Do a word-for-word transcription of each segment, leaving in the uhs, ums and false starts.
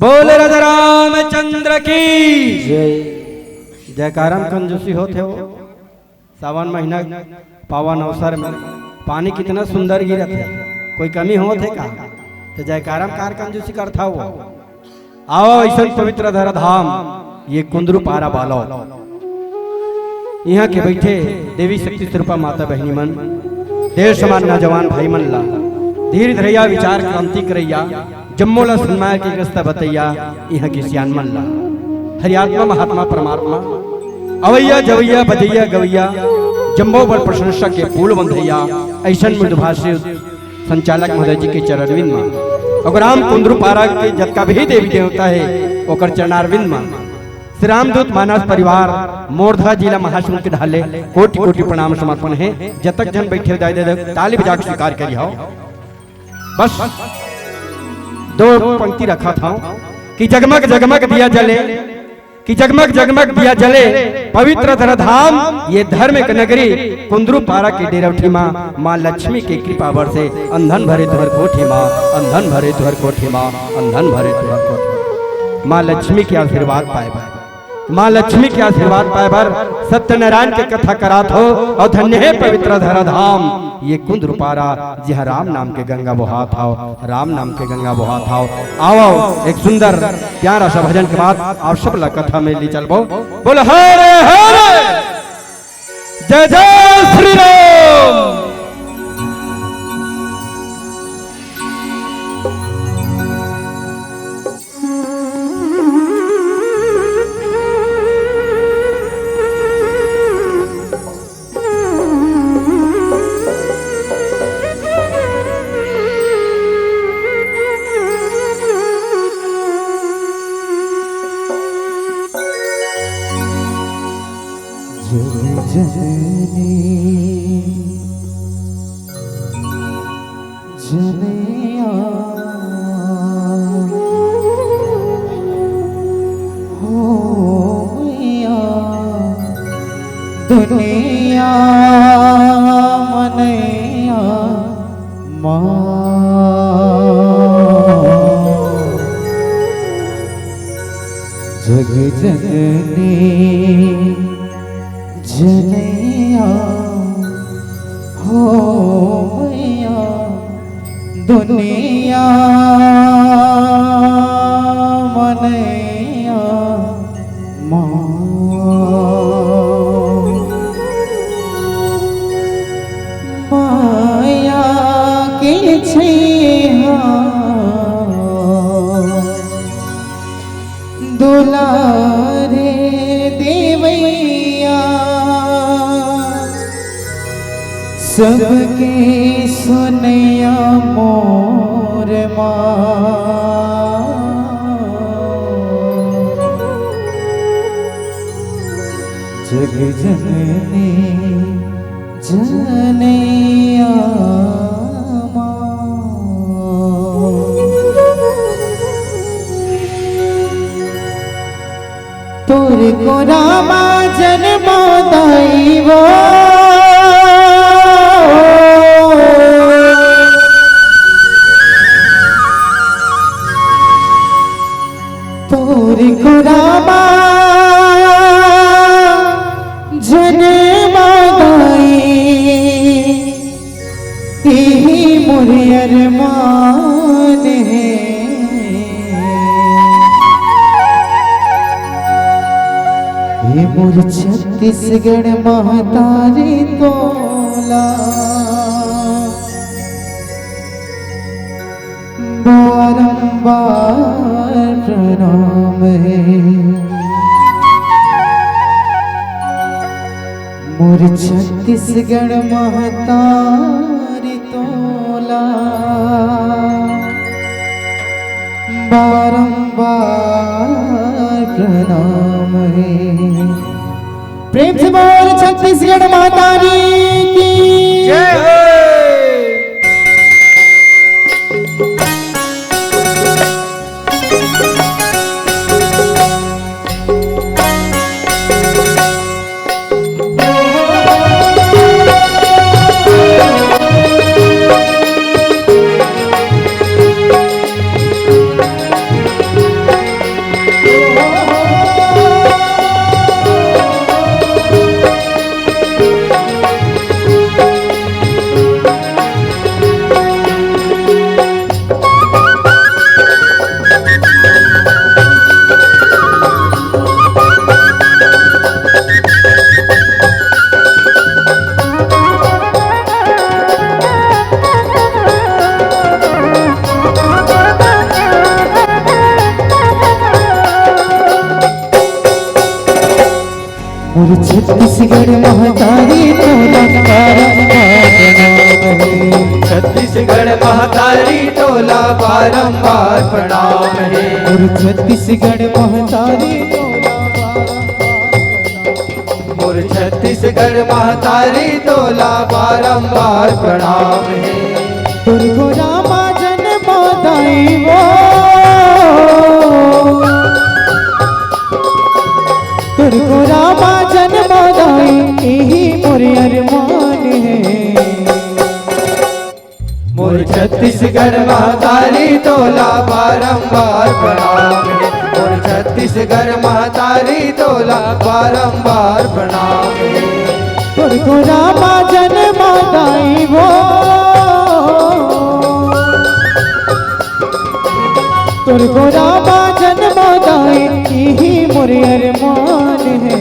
बोल राजा रामचंद्र की जय। जयकारा म कंजूसी होत हे वो। सावन महीना पावन अवसर में पानी कितना सुंदर गिरत हे, कोई कमी होत हे का? त जयकारा म कार कंजूसी करत हव वो। आवव अइसन पवित्र धरा धाम, ये कुंदरू पारा बालव। इहाँ के बइठे देवी शक्ति स्वरूपा माता बहिनी मन, देश समान नौजवान भाई मन ला, धीर धरइया, विचार क्रांति करइया, जम्मो ला सन्मार्ग के रस्ता बतइया, इहाँ के सियान मन ला। हरि आत्मा महात्मा परमात्मा, अवइया जवइया बजइया गवइया, जम्मो बर प्रशंसा के पुल बंधइया, अइसन मृदुभाषी संचालक महोदय जी के चरणारविंद म, अउ ग्राम कुंदरू पारा के जतका भी देवी देवता हे, ओकर चरणारविंद म, श्री रामदूत मानस परिवार मोरधा जिला महासमुंद के डहार ले कोटि कोटि प्रणाम समर्पण हे। जतक झन बइठे हो, दाई दे दे, ताली बजा के स्वीकार करिहव। बस दो पंक्ति रखत हव कि जगमग जगमग दिया जले, कि जगमग जगमग दिया जले, पवित्र धरा धाम ये धर्म के नगरी, कुंदरू पारा के डेरौठी माँ, माँ लक्ष्मी के कृपा बरसे, अंधन भरे तुहर कोठी माँ, अंधन भरे तुहर कोठी माँ, अंधन भरे तुहर कोठी। माँ लक्ष्मी के आशीर्वाद पाए बर, माँ लक्ष्मी के आशीर्वाद पाए बर सत्यनारायण के कथा करात हव, अउ धन्य हे पवित्र धरा धाम ये कुंदरू पारा, जिहाँ राम नाम के गंगा बोहात हव, राम नाम के गंगा बोहात हव। आवव, एक सुंदर प्यारा सा भजन के बाद आप सब ला कथा में ले चलबो। बोल हरे हरे, जय जय श्री राम। जग जननी जनैया हो मैया, दुनिया मनैया माँ। जग जननी जनैया हो मैया, दुनिया मनैया माँ। माया के छैहा दुलारे देवैया, सबके सुनैया मोर माँ। जग जननी जनैया माँ। तोर को रामा जन्म दाई वो, तोर को रामा जन्म दाई, इही मोर अरमान हे। हे मोर छत्तीसगढ़ महतारी तोला बारंबार प्रणाम हे। मोर छत्तीसगढ़ महतारी तोला बारंबार प्रणाम हे। प्रेम से बोल छत्तीसगढ़ महतारी की जय हो। छत्तीसगढ़ महतारी तोला बारंबार प्रणाम हे। छत्तीसगढ़ महतारी तोला बारंबार प्रणाम हे। मोर छत्तीसगढ़ महतारी तोला बारंबार प्रणाम। मोर छत्तीसगढ़ महतारी तोला बारंबार प्रणाम हे। तोर गोरा मा जन्म दाई वो, तोर गोरा मा जन्म दाई, इही मोर अरमान हे। मोर छत्तीसगढ़ महतारी तोला बारंबार प्रणाम हे। मोर छत्तीसगढ़ महतारी तोला बारंबार प्रणाम हे। तोर गोरा मा जन्म दाई वो, तोर गोरा मा जन्म दाई, इही मोर अरमान हे।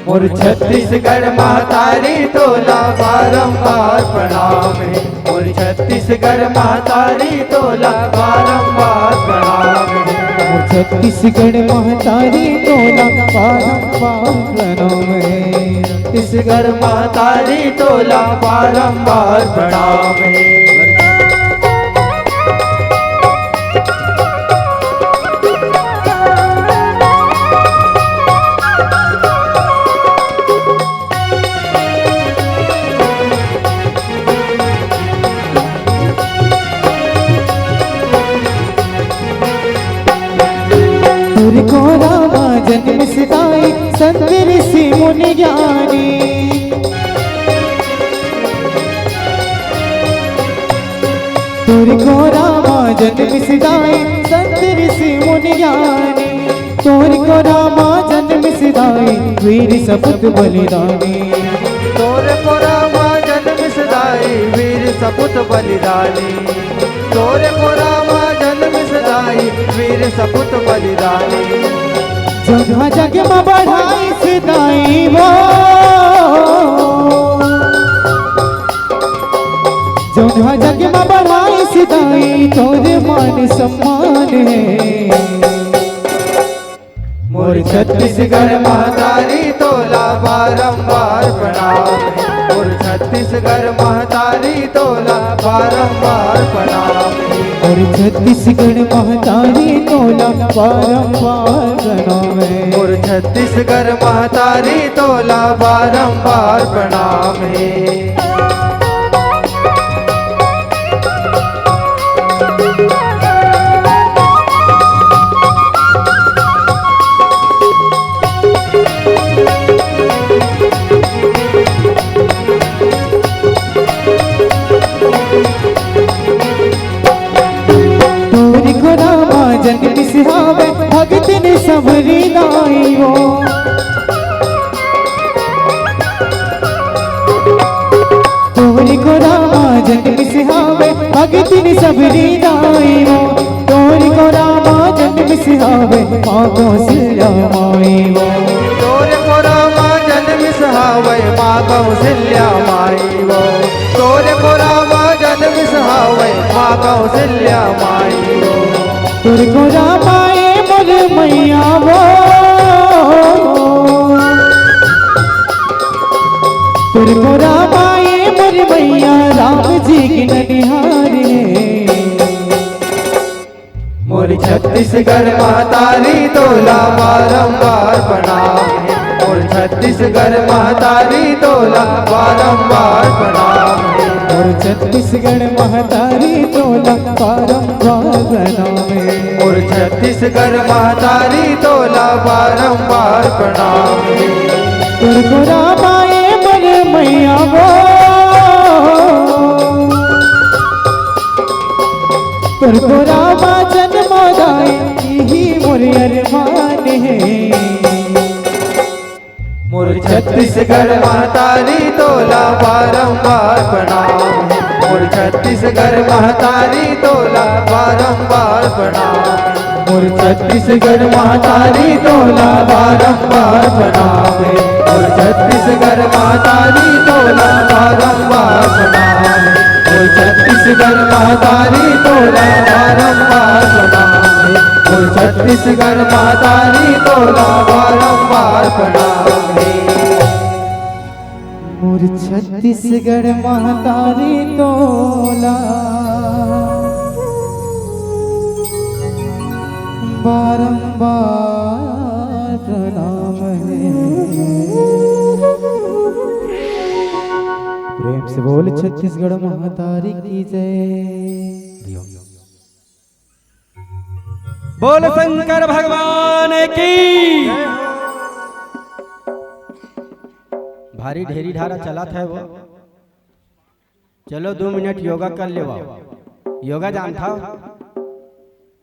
मोर छत्तीसगढ़ महतारी तोला बारंबार प्रणाम हे। मोर छत्तीसगढ़ महतारी तोला बारंबार प्रणाम हे। मोर छत्तीसगढ़ महतारी तोला बारंबार प्रणाम हे। छत्तीसगढ़ महतारी तोला बारंबार प्रणाम हे। तोर गोरा मा जन्मिस दाई संत ऋषि मुनि ज्ञानी। तोर गोरा मा जन्मिस दाई संत ऋषि मुनि ज्ञानी। तोर गोरा मा जन्मिस दाई वीर सपूत बलिदानी। तोर गोरा मा जन्मिस दाई वीर सपूत बलिदानी। तोर गोरा मा जन्मिस दाई वीर सपूत बलिदानी। जगह जगह मा बढ़ाइस दाई वो, जगह जगह मा बढ़ाइस दाई तोर मान सम्मान हे। मोर छत्तीसगढ़ महतारी तोला बारंबार प्रणाम हे। मोर छत्तीसगढ़ महतारी तोला बारंबार प्रणाम हे। मोर छत्तीसगढ़ महतारी तोला बारंबार प्रणाम हे। मोर छत्तीसगढ़ महतारी तोला बारंबार प्रणाम हे। तोर गोरा मा जन्मिस हावय भगतिन सबरी दाई वो। तोर गोरा मा जन्मिस हावय भगतिन सबरी दाई वो। तोर गोरा मा जन्मिस हावय माँ कौशल्या माई वो। तोर गोरा मा जन्मिस हावय माँ कौशल्या माई वो। तोर गोरा मा जन्मिस हावय माँ कौशल्या माई वो। तोर गोरा मा ए मोर मैया वो। तोर गोरा मा ए मोर मैया राम जी के ननिहार हे। मोर छत्तीसगढ़ महतारी तोला बारंबार प्रणाम हे। मोर छत्तीसगढ़ महतारी तोला बारंबार प्रणाम हे। मोर छत्तीसगढ़ महतारी तोला बारंबार प्रणाम हे। मोर छत्तीसगढ़ महतारी तोला बारंबार प्रणाम हे। तोर गोरा मा ए मोर मैया वो। तोर गोरा मा जन्म दाई इही मोर अरमान हे। मोर छत्तीसगढ़ महतारी तोला बारंबार प्रणाम हे। मोर छत्तीसगढ़ महतारी तोला बारंबार प्रणाम हे। मोर छत्तीसगढ़ महतारी तोला बारंबार प्रणाम हे। मोर छत्तीसगढ़ महतारी तोला बारंबार प्रणाम हे। मोर छत्तीसगढ़ महतारी तोला बारंबार प्रणाम हे। मोर छत्तीस छत्तीसगढ़ महतारी तोला बारंबार प्रणाम हे। मोर छत्तीसगढ़ महतारी तोला बारंबार प्रणाम हे। प्रेम से बोल छत्तीसगढ़ महतारी की जय। बोल शंकर भगवान की। भारी ढेरी ढारा चलत हे वो। चलो दो मिनट योगा कर लेवा। योगा जानथव?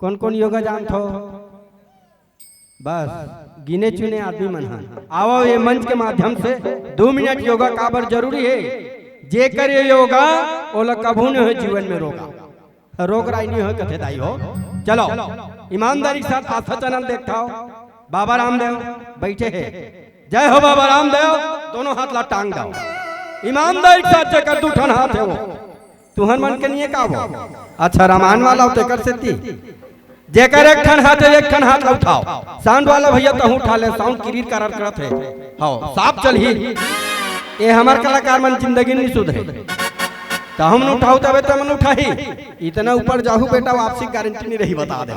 कौन कौन योगा जानथव? बस गिने चुने आदमी मन हन। आवव ये मंच के माध्यम से दो मिनट योगा काबर जरूरी हे। जेकर ये योगा ओला कभू नहीं होय जीवन में रोगा। रोग राई नहीं होय कथे दाई हो। चलो ईमानदारी के साथ आस्था चैनल देखथव। बाबा रामदेव बैठे हे। जय हो बाबा रामदेव। दोनों हाथ ला टांग दव। ईमानदारी के साथ जेकर दू ठन हाथ हे वो। तुहर मन के नहीं हे का वो? अच्छा रामायण वाला हो तेकर सेती। जेकर एक ठन हाथ हे एक ठन हाथ ला उठाव। साउंड वाला भैया तहूं उठा ले। साउंड किरीर करर करत हे। हव साफ चलही। ये हमर कलाकार मन जिंदगी नहीं सुधरे। त हम न उठाऊ तबे त मन उठाही। इतना ऊपर जाहू बेटा वापसी गारंटी नहीं रही बता दे।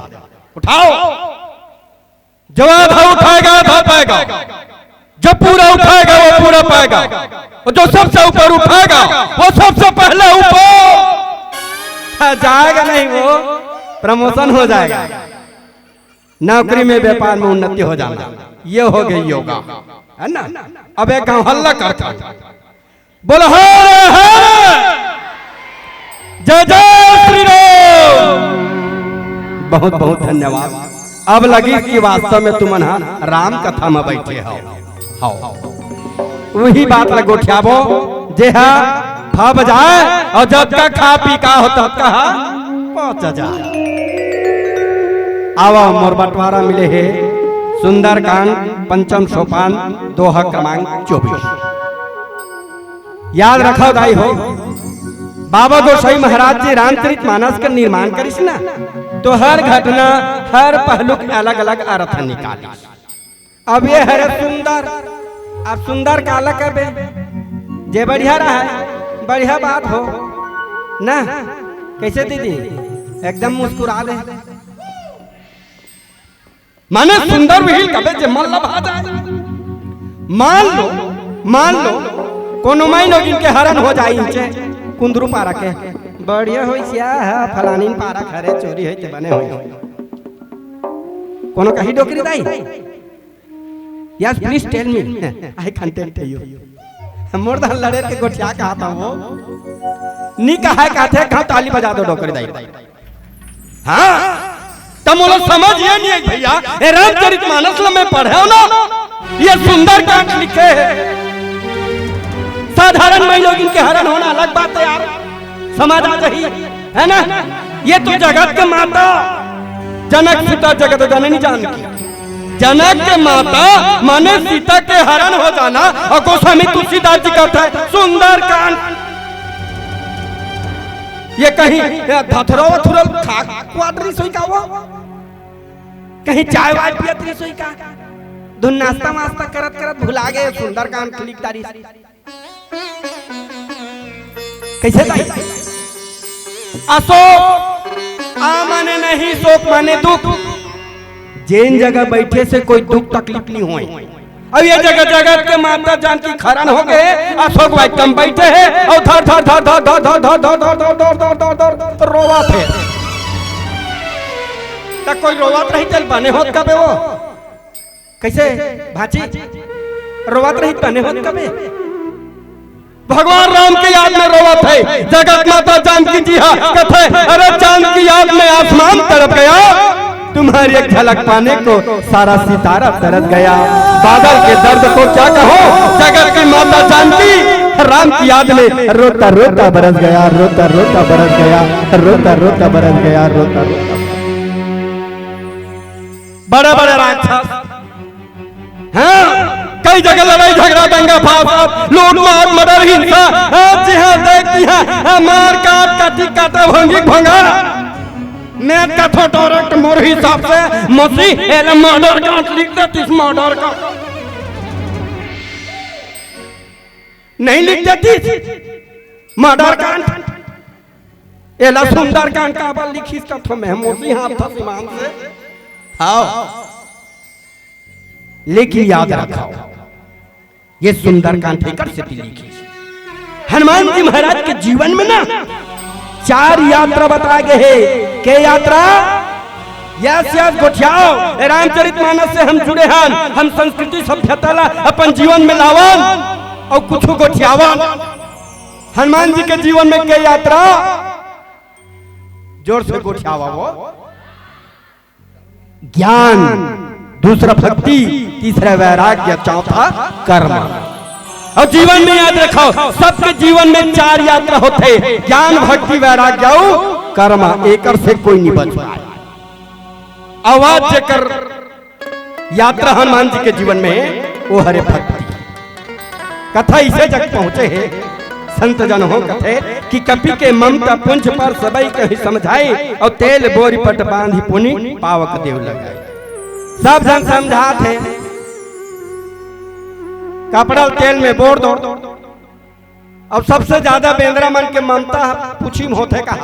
उठाव। जो आधा उठाएगा आधा पाएगा। जो पूरा उठाएगा वो पूरा पाएगा। और जो सबसे ऊपर उठाएगा वो सबसे पहले ऊपर। हाँ, जाएगा नहीं वो, प्रमोशन हो जाएगा। नौकरी में व्यापार में उन्नति हो जाना। ये हो गई योगा, है ना? अब एक गांव हल्ला करता। बोलो हर हर जय जय श्री राम। बहुत बहुत धन्यवाद। अब लगी कि वास्तव में तुमन हा राम कथा में बैठे हो। हव वही बात ला गोठियाबो। जे हा फब जाए और जतका खा पी का हो ततका हा पच जाए। आवा मोर बंटवारा मिले हे सुंदरकांड पंचम सोपान दोहा क्रमांक चौबीस। याद रखव दाई हो, बाबा गोसाई महाराज जी रामचरित मानस के निर्माण करिस ना, तो हर घटना, हर पहलू के अलग-अलग अर्थ निकालिस। अब ये हरे सुंदर, अब सुंदर काला कबे, जे बढ़िया रहा, बढ़िया बात हो ना। कैसे दीदी, एकदम मुस्कुरा दे। माने सुंदर विहिल कबे जे मन ला भा जाए। मान लो, मान लो, कोनो माई नोगिन के हरन हो जाए इंचे कुंदरू पारा के। बढ़िया होइस या हा, फलानिन पारा खरे चोरी होई ते बने होई। कोनो कही डोकरी दाई? Yes, please tell me. I content you. मोर दान लड़े के गोठिया कहा था वो। नी कहा कहते, कहा ताली बजा दो डोकरी दाई। हाँ, त मोला समझ ये नहीं है भैया, ये रामचरित मानस ला मैं पढ़े हो ना, ये सुंदरकांड लिखे है। साधारण माई लोग इनके हरण होना अलग बात है यार, समाज आ जाही, है ना? ये तो जगत के माता, जनक सुता जगत जननी जानकी। जनक के माता माने सीता के हरण हो जाना, और गोस्वामी तुलसीदास जी कहता है सुंदरकांड। ये कहीं धथरो वथुरल खा क्वाट रही सोई का वो, कहीं चाय वाय पियत रही सोई का, धुन नाश्ता वास्ता करत करत भुला गए सुंदरकांड क्लिक तारी। कैसे ताई? अशोक, आ माने नहीं, शोक माने दुख। जेन जगह बैठे से कोई दुख तकलीफ नहीं होए। अब ये जगह जगत के माता जानकी खरन हो गए, अशोक भाई कम बैठे हैं और धर धर धर धर धर धर धर धर धर धर धर धर धर धर धर रोवत है। त कोई रोवत रही तेल बने होत कबे वो? कैसे भाची रोवत रही तने होत कबे? भगवान राम के याद में रोवत है। जगत माता जानकी जी हा कथे, अरे चांद की याद में आसमान तड़प गया, तुम्हारी एक झलक पाने को सारा सितारा तरस गया। बादल के दर्द को क्या कहो, जगत की माता जानकी राम की याद में रोता रोता बरस गया, रोता रोता बरस गया, रोता रोता बरस गया, रोता रोता। बड़े बड़े राक्षस, हाँ, कई जगह लड़ाई झगड़ा दंगा फासाद लूट मार मर्डर हिंसा, हाँ जी हाँ, देख जी हाँ, हाँ, मार काट काटी काटा भंगी भंगा। मैं कथो डायरेक्ट मोर हिसाब से मौसी एला मर्डर कांड लिख देतिस, मर्डर कांड नहीं लिख देतिस, मर्डर कांड। एला सुंदर कांड काबर लिखिस कथो मैं मौसी हाथ था ईमान से। हाँ, लेकिन याद रखो, ये सुंदरकांड एकर सेती लिखे। हनुमान जी महाराज के जीवन में ना चार यात्रा बताए गए हे। के यात्रा? Yes, yes, गोठियाओ। रामचरित मानस से हम जुड़े हन, हम संस्कृति सभ्यता ला अपन जीवन में लावन अउ कुछ गोठियावन। हनुमान जी के जीवन में के यात्रा? जोर से गोठियावा वो। ज्ञान, दूसरा भक्ति, तीसरा वैराग्य, चौथा कर्म। अउ जीवन में याद रखो, सबके जीवन में चार यात्रा होथे, ज्ञान, भक्ति, वैराग्य अउ कर्म। एकर से कोई नहीं बच पाए। अउ आज जेकर यात्रा हनुमान जी के जीवन में हे, वो हरे भक्ति। कथा इसे जग पहुंचे हे, संत जन हो कथे कि कपि के ममता पुंज पर सबई कहि समझाई, अउ तेल बोरी पट बांधि पुनि पावक देव लगाई। सब जन समझात हे, कपड़ा ल तेल में बोर दो। अब सबसे ज्यादा बेंदरा मन के ममता पुछी में होथे कहा,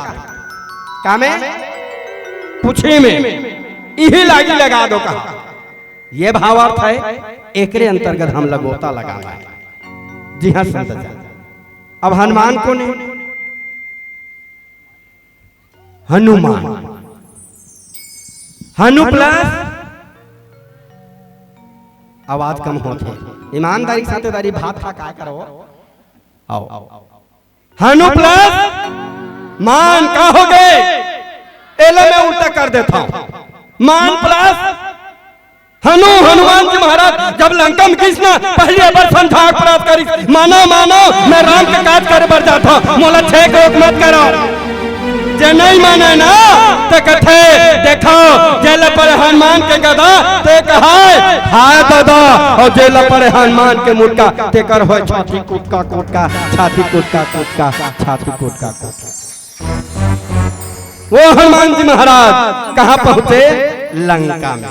का में? पुछी में, इही लागी लगा दो कहा। ये भावार्थ है, एकरे अंतर्गत हम लगोता लगाना है। जी हाँ संत जी, अब हनुमान कोन हे? हनुमान। हनु प्लस आवाज कम होत हे। ईमानदारी के साथ दारी भात खा काय करो? आओ। हनु प्लस मान का हो गए? एला मैं उल्टा कर देता हूं। मान प्लस हनु, हनुमान जी महाराज जब लंका में गिस ना, पहली बार समझावट प्राप्त करिस, "मानव, मानव, मैं राम के काज करे बर जात हंव, मोला छेक रोक मत करो।" जे नहीं माने ना, ते कथे, "देखो, जेला पड़े हनुमान के गदा, ते कहाय, हाय दादा, अउ जेला पड़े हनुमान के मुटका, तेकर होय छाती कुटका, कुटका, छाती कुटका, कुटका, छाती कुटका, कुटका।" वो हनुमान जी महाराज कहां पहुंचे? लंका में।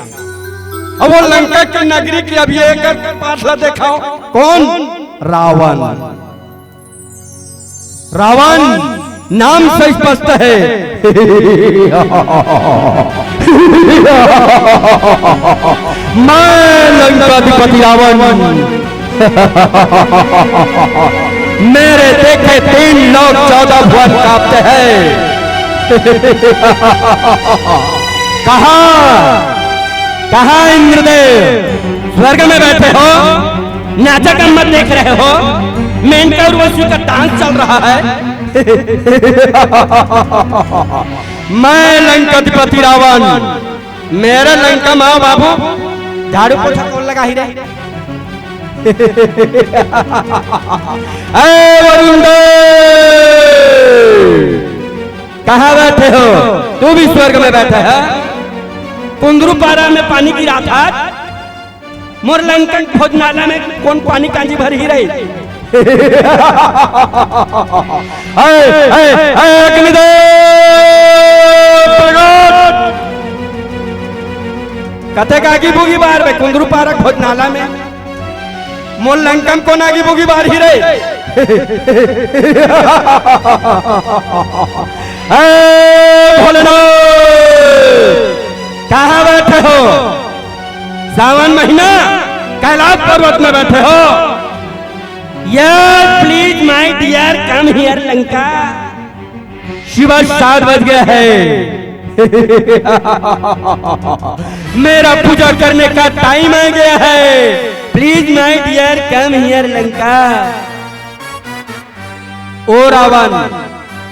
अब वो लंका की नगरी की, अब ये एक पाठ ला देखाओ, कौन? रावण। रावण नाम से स्पष्ट है। मैं लंकाधिपति रावण। मेरे देखे तीन लोक चौदह भुवन कांपते हैं। कहा, कहा इंद्रदेव, स्वर्ग में बैठे हो, नाचा कम्मा देख रहे हो, मेनका उर्वशी का डांस चल रहा है। मैं लंकाधिपति रावण, मेरे लंका में आओ बाबू, झाड़ू पोछा कौन लगाही रे? ए वरुण देव, कहाँ बैठे हो? तू भी स्वर्ग में बैठा है। कुंदरू पारा में पानी गिरा था, मोर लंका भोजनालय में कौन पानी कांजी भरही रही? ऐ, ऐ, ऐ, अग्निदेव प्रगट! कथे का आगी बुगी बार बे, कुंदरू पारक भोजनाला में। मोर लंका में कोन आगी बुगी बारही रे? ऐ भोलेनाथ, कहाँ बैठे हो? सावन महीना कैलाश पर्वत में बैठे हो? Yes, please, my dear, come here, Lanka. सुबह सात बज गया है। मेरा पूजा करने का टाइम आ गया है। Please, my dear, come here, Lanka. ओ रावण,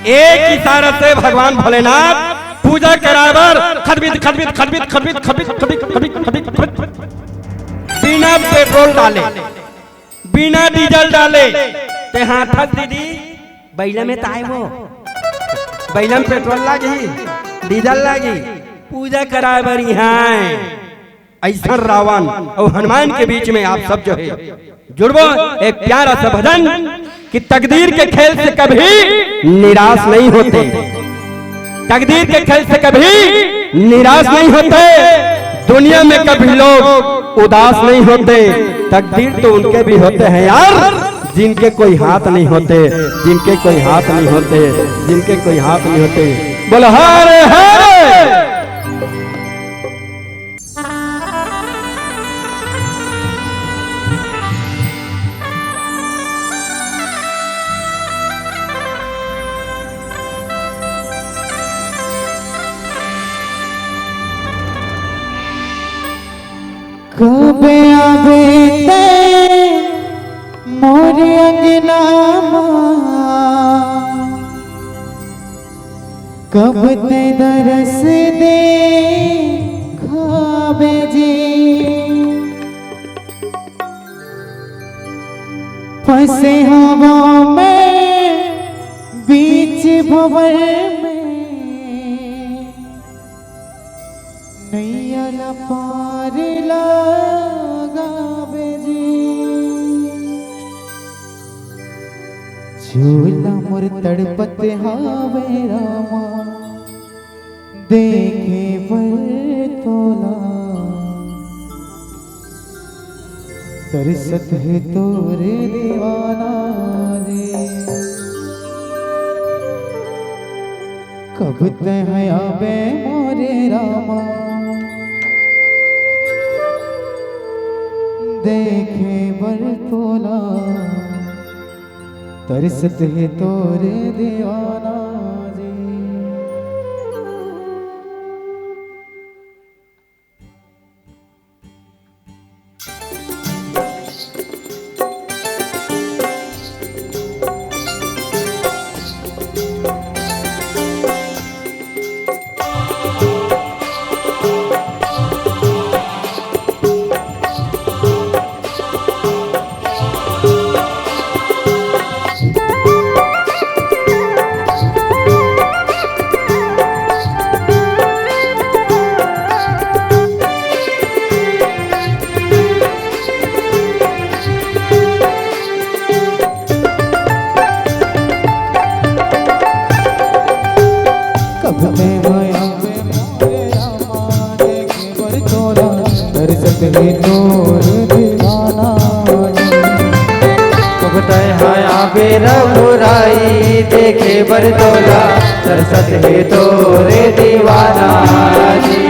एक इशारा से भगवान भोलेनाथ पूजा कराए बर खदबिद, खदबिद, खदबिद, खदबिद, खदबिद, खदबिद, खदबिद, खदबिद, खदबिद, बिना पेट्रोल डाले, बिना डीजल डाले, ते हाथ हस दीदी, बैला में ताए वो, बैला में पेट्रोल लागी, डीजल लागी, पूजा कराए बर इहाँ आए। ऐसा रावण और हनुमान के बीच में आप सब जो है जुड़बो, एक प्यारा सा भजन कि तकदीर के खेल से कभी निराश नहीं होते। तकदीर के खेल से कभी निराश नहीं होते, दुनिया में कभी लोग उदास नहीं होते। तकदीर तो उनके भी होते हैं यार, जिनके कोई हाथ नहीं होते, जिनके कोई हाथ नहीं होते, जिनके कोई हाथ नहीं होते। बोलो हरे हरे। कब आबे ते मोर अंगना मा, कब ते दरस देखाबे जी। फंसे हवा में बीच भंवर में, नैया ला पार लगाबे जी। झूला मोर तड़पत हावे रामा, देखे बर तोला। तरसत हे तोर दीवाना रे। कब तैं आबे मोरे रामा, देखे बर तोला। तरसत हे तोर दीवाना रे। कब तैं आबे मोरे रामा, देखे बर तोला, तरसत हे तोर दीवाना। कब तैं आबे रघुराई, देखे बर तोला, तरसत हे तोर दीवाना जी।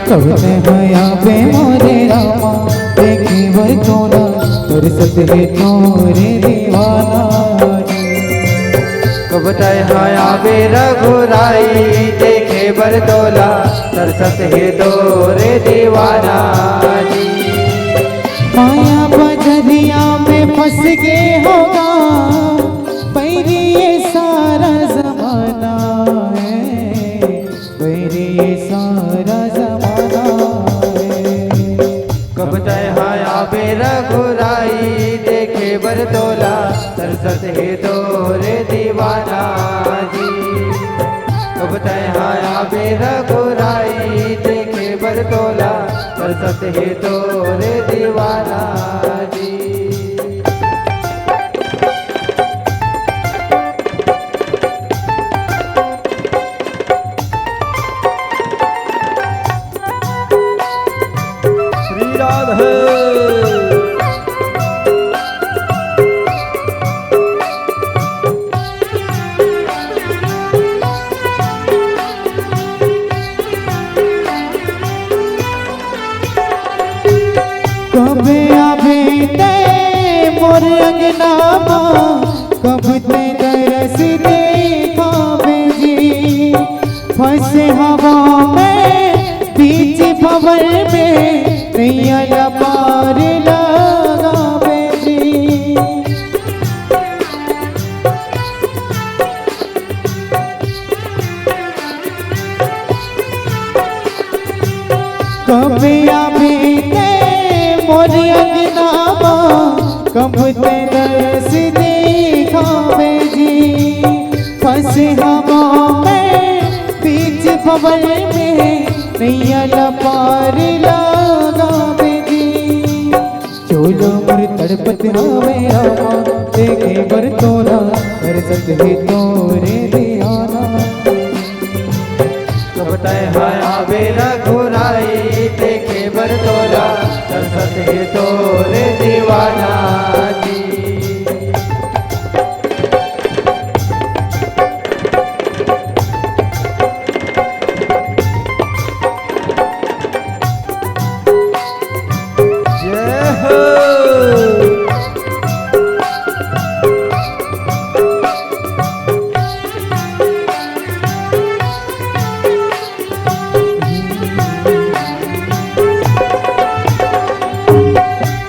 कब तैं आबे मोरे रामा, देखे बर तोला, तरसत हे तोर दीवाना जी। कब तैं आबे रघुराई, देखे बर तोला, तरसत हे तोर दीवाना जी। माया बजरिया में फंस गे होगा, बैरी ये सारा जमाना है, बैरी ये सारा जमाना है। कब तैं आबे रघुराई, देखे बर तोला, तरसत हे तोर दीवाना जी। कब तैं आबे रघुराई, देखे बर तोला, तरसत हे तोर दीवाना जी। श्री राधे। कब आबे तैं मोर अंगना मा, कब तैं दरस देखाबे जी। फंसे हवा में बीच भंवर में, नैया ला पार लगाबे जी। कब आबे तैं मोर अंगना मा, कब तैं दरस देखाबे जी। फंसे हवा में बीच भंवर में, नैया ला पार लगाबे जी। झूला मोर तड़पत हावे रामा, देखे बर तोला, तरसत हे तोर दीवाना। तैं ह आबे रघुराई, देखे बर तोला तरसत हे तोरे दीवाना जी। जय हो।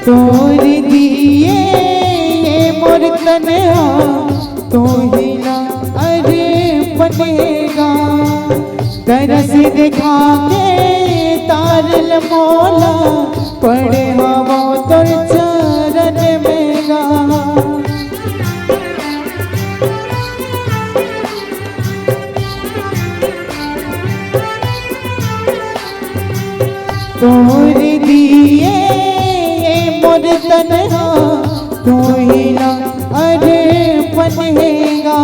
तोर दिए ये मोर तन ह, तोही ला अर्पण हे गा। तरस दिखा के तार ल मोला, पड़े हवंव तोर चरण में गा। तोर दिए ये मोर तन ह, तोही ला अर्पण हे गा।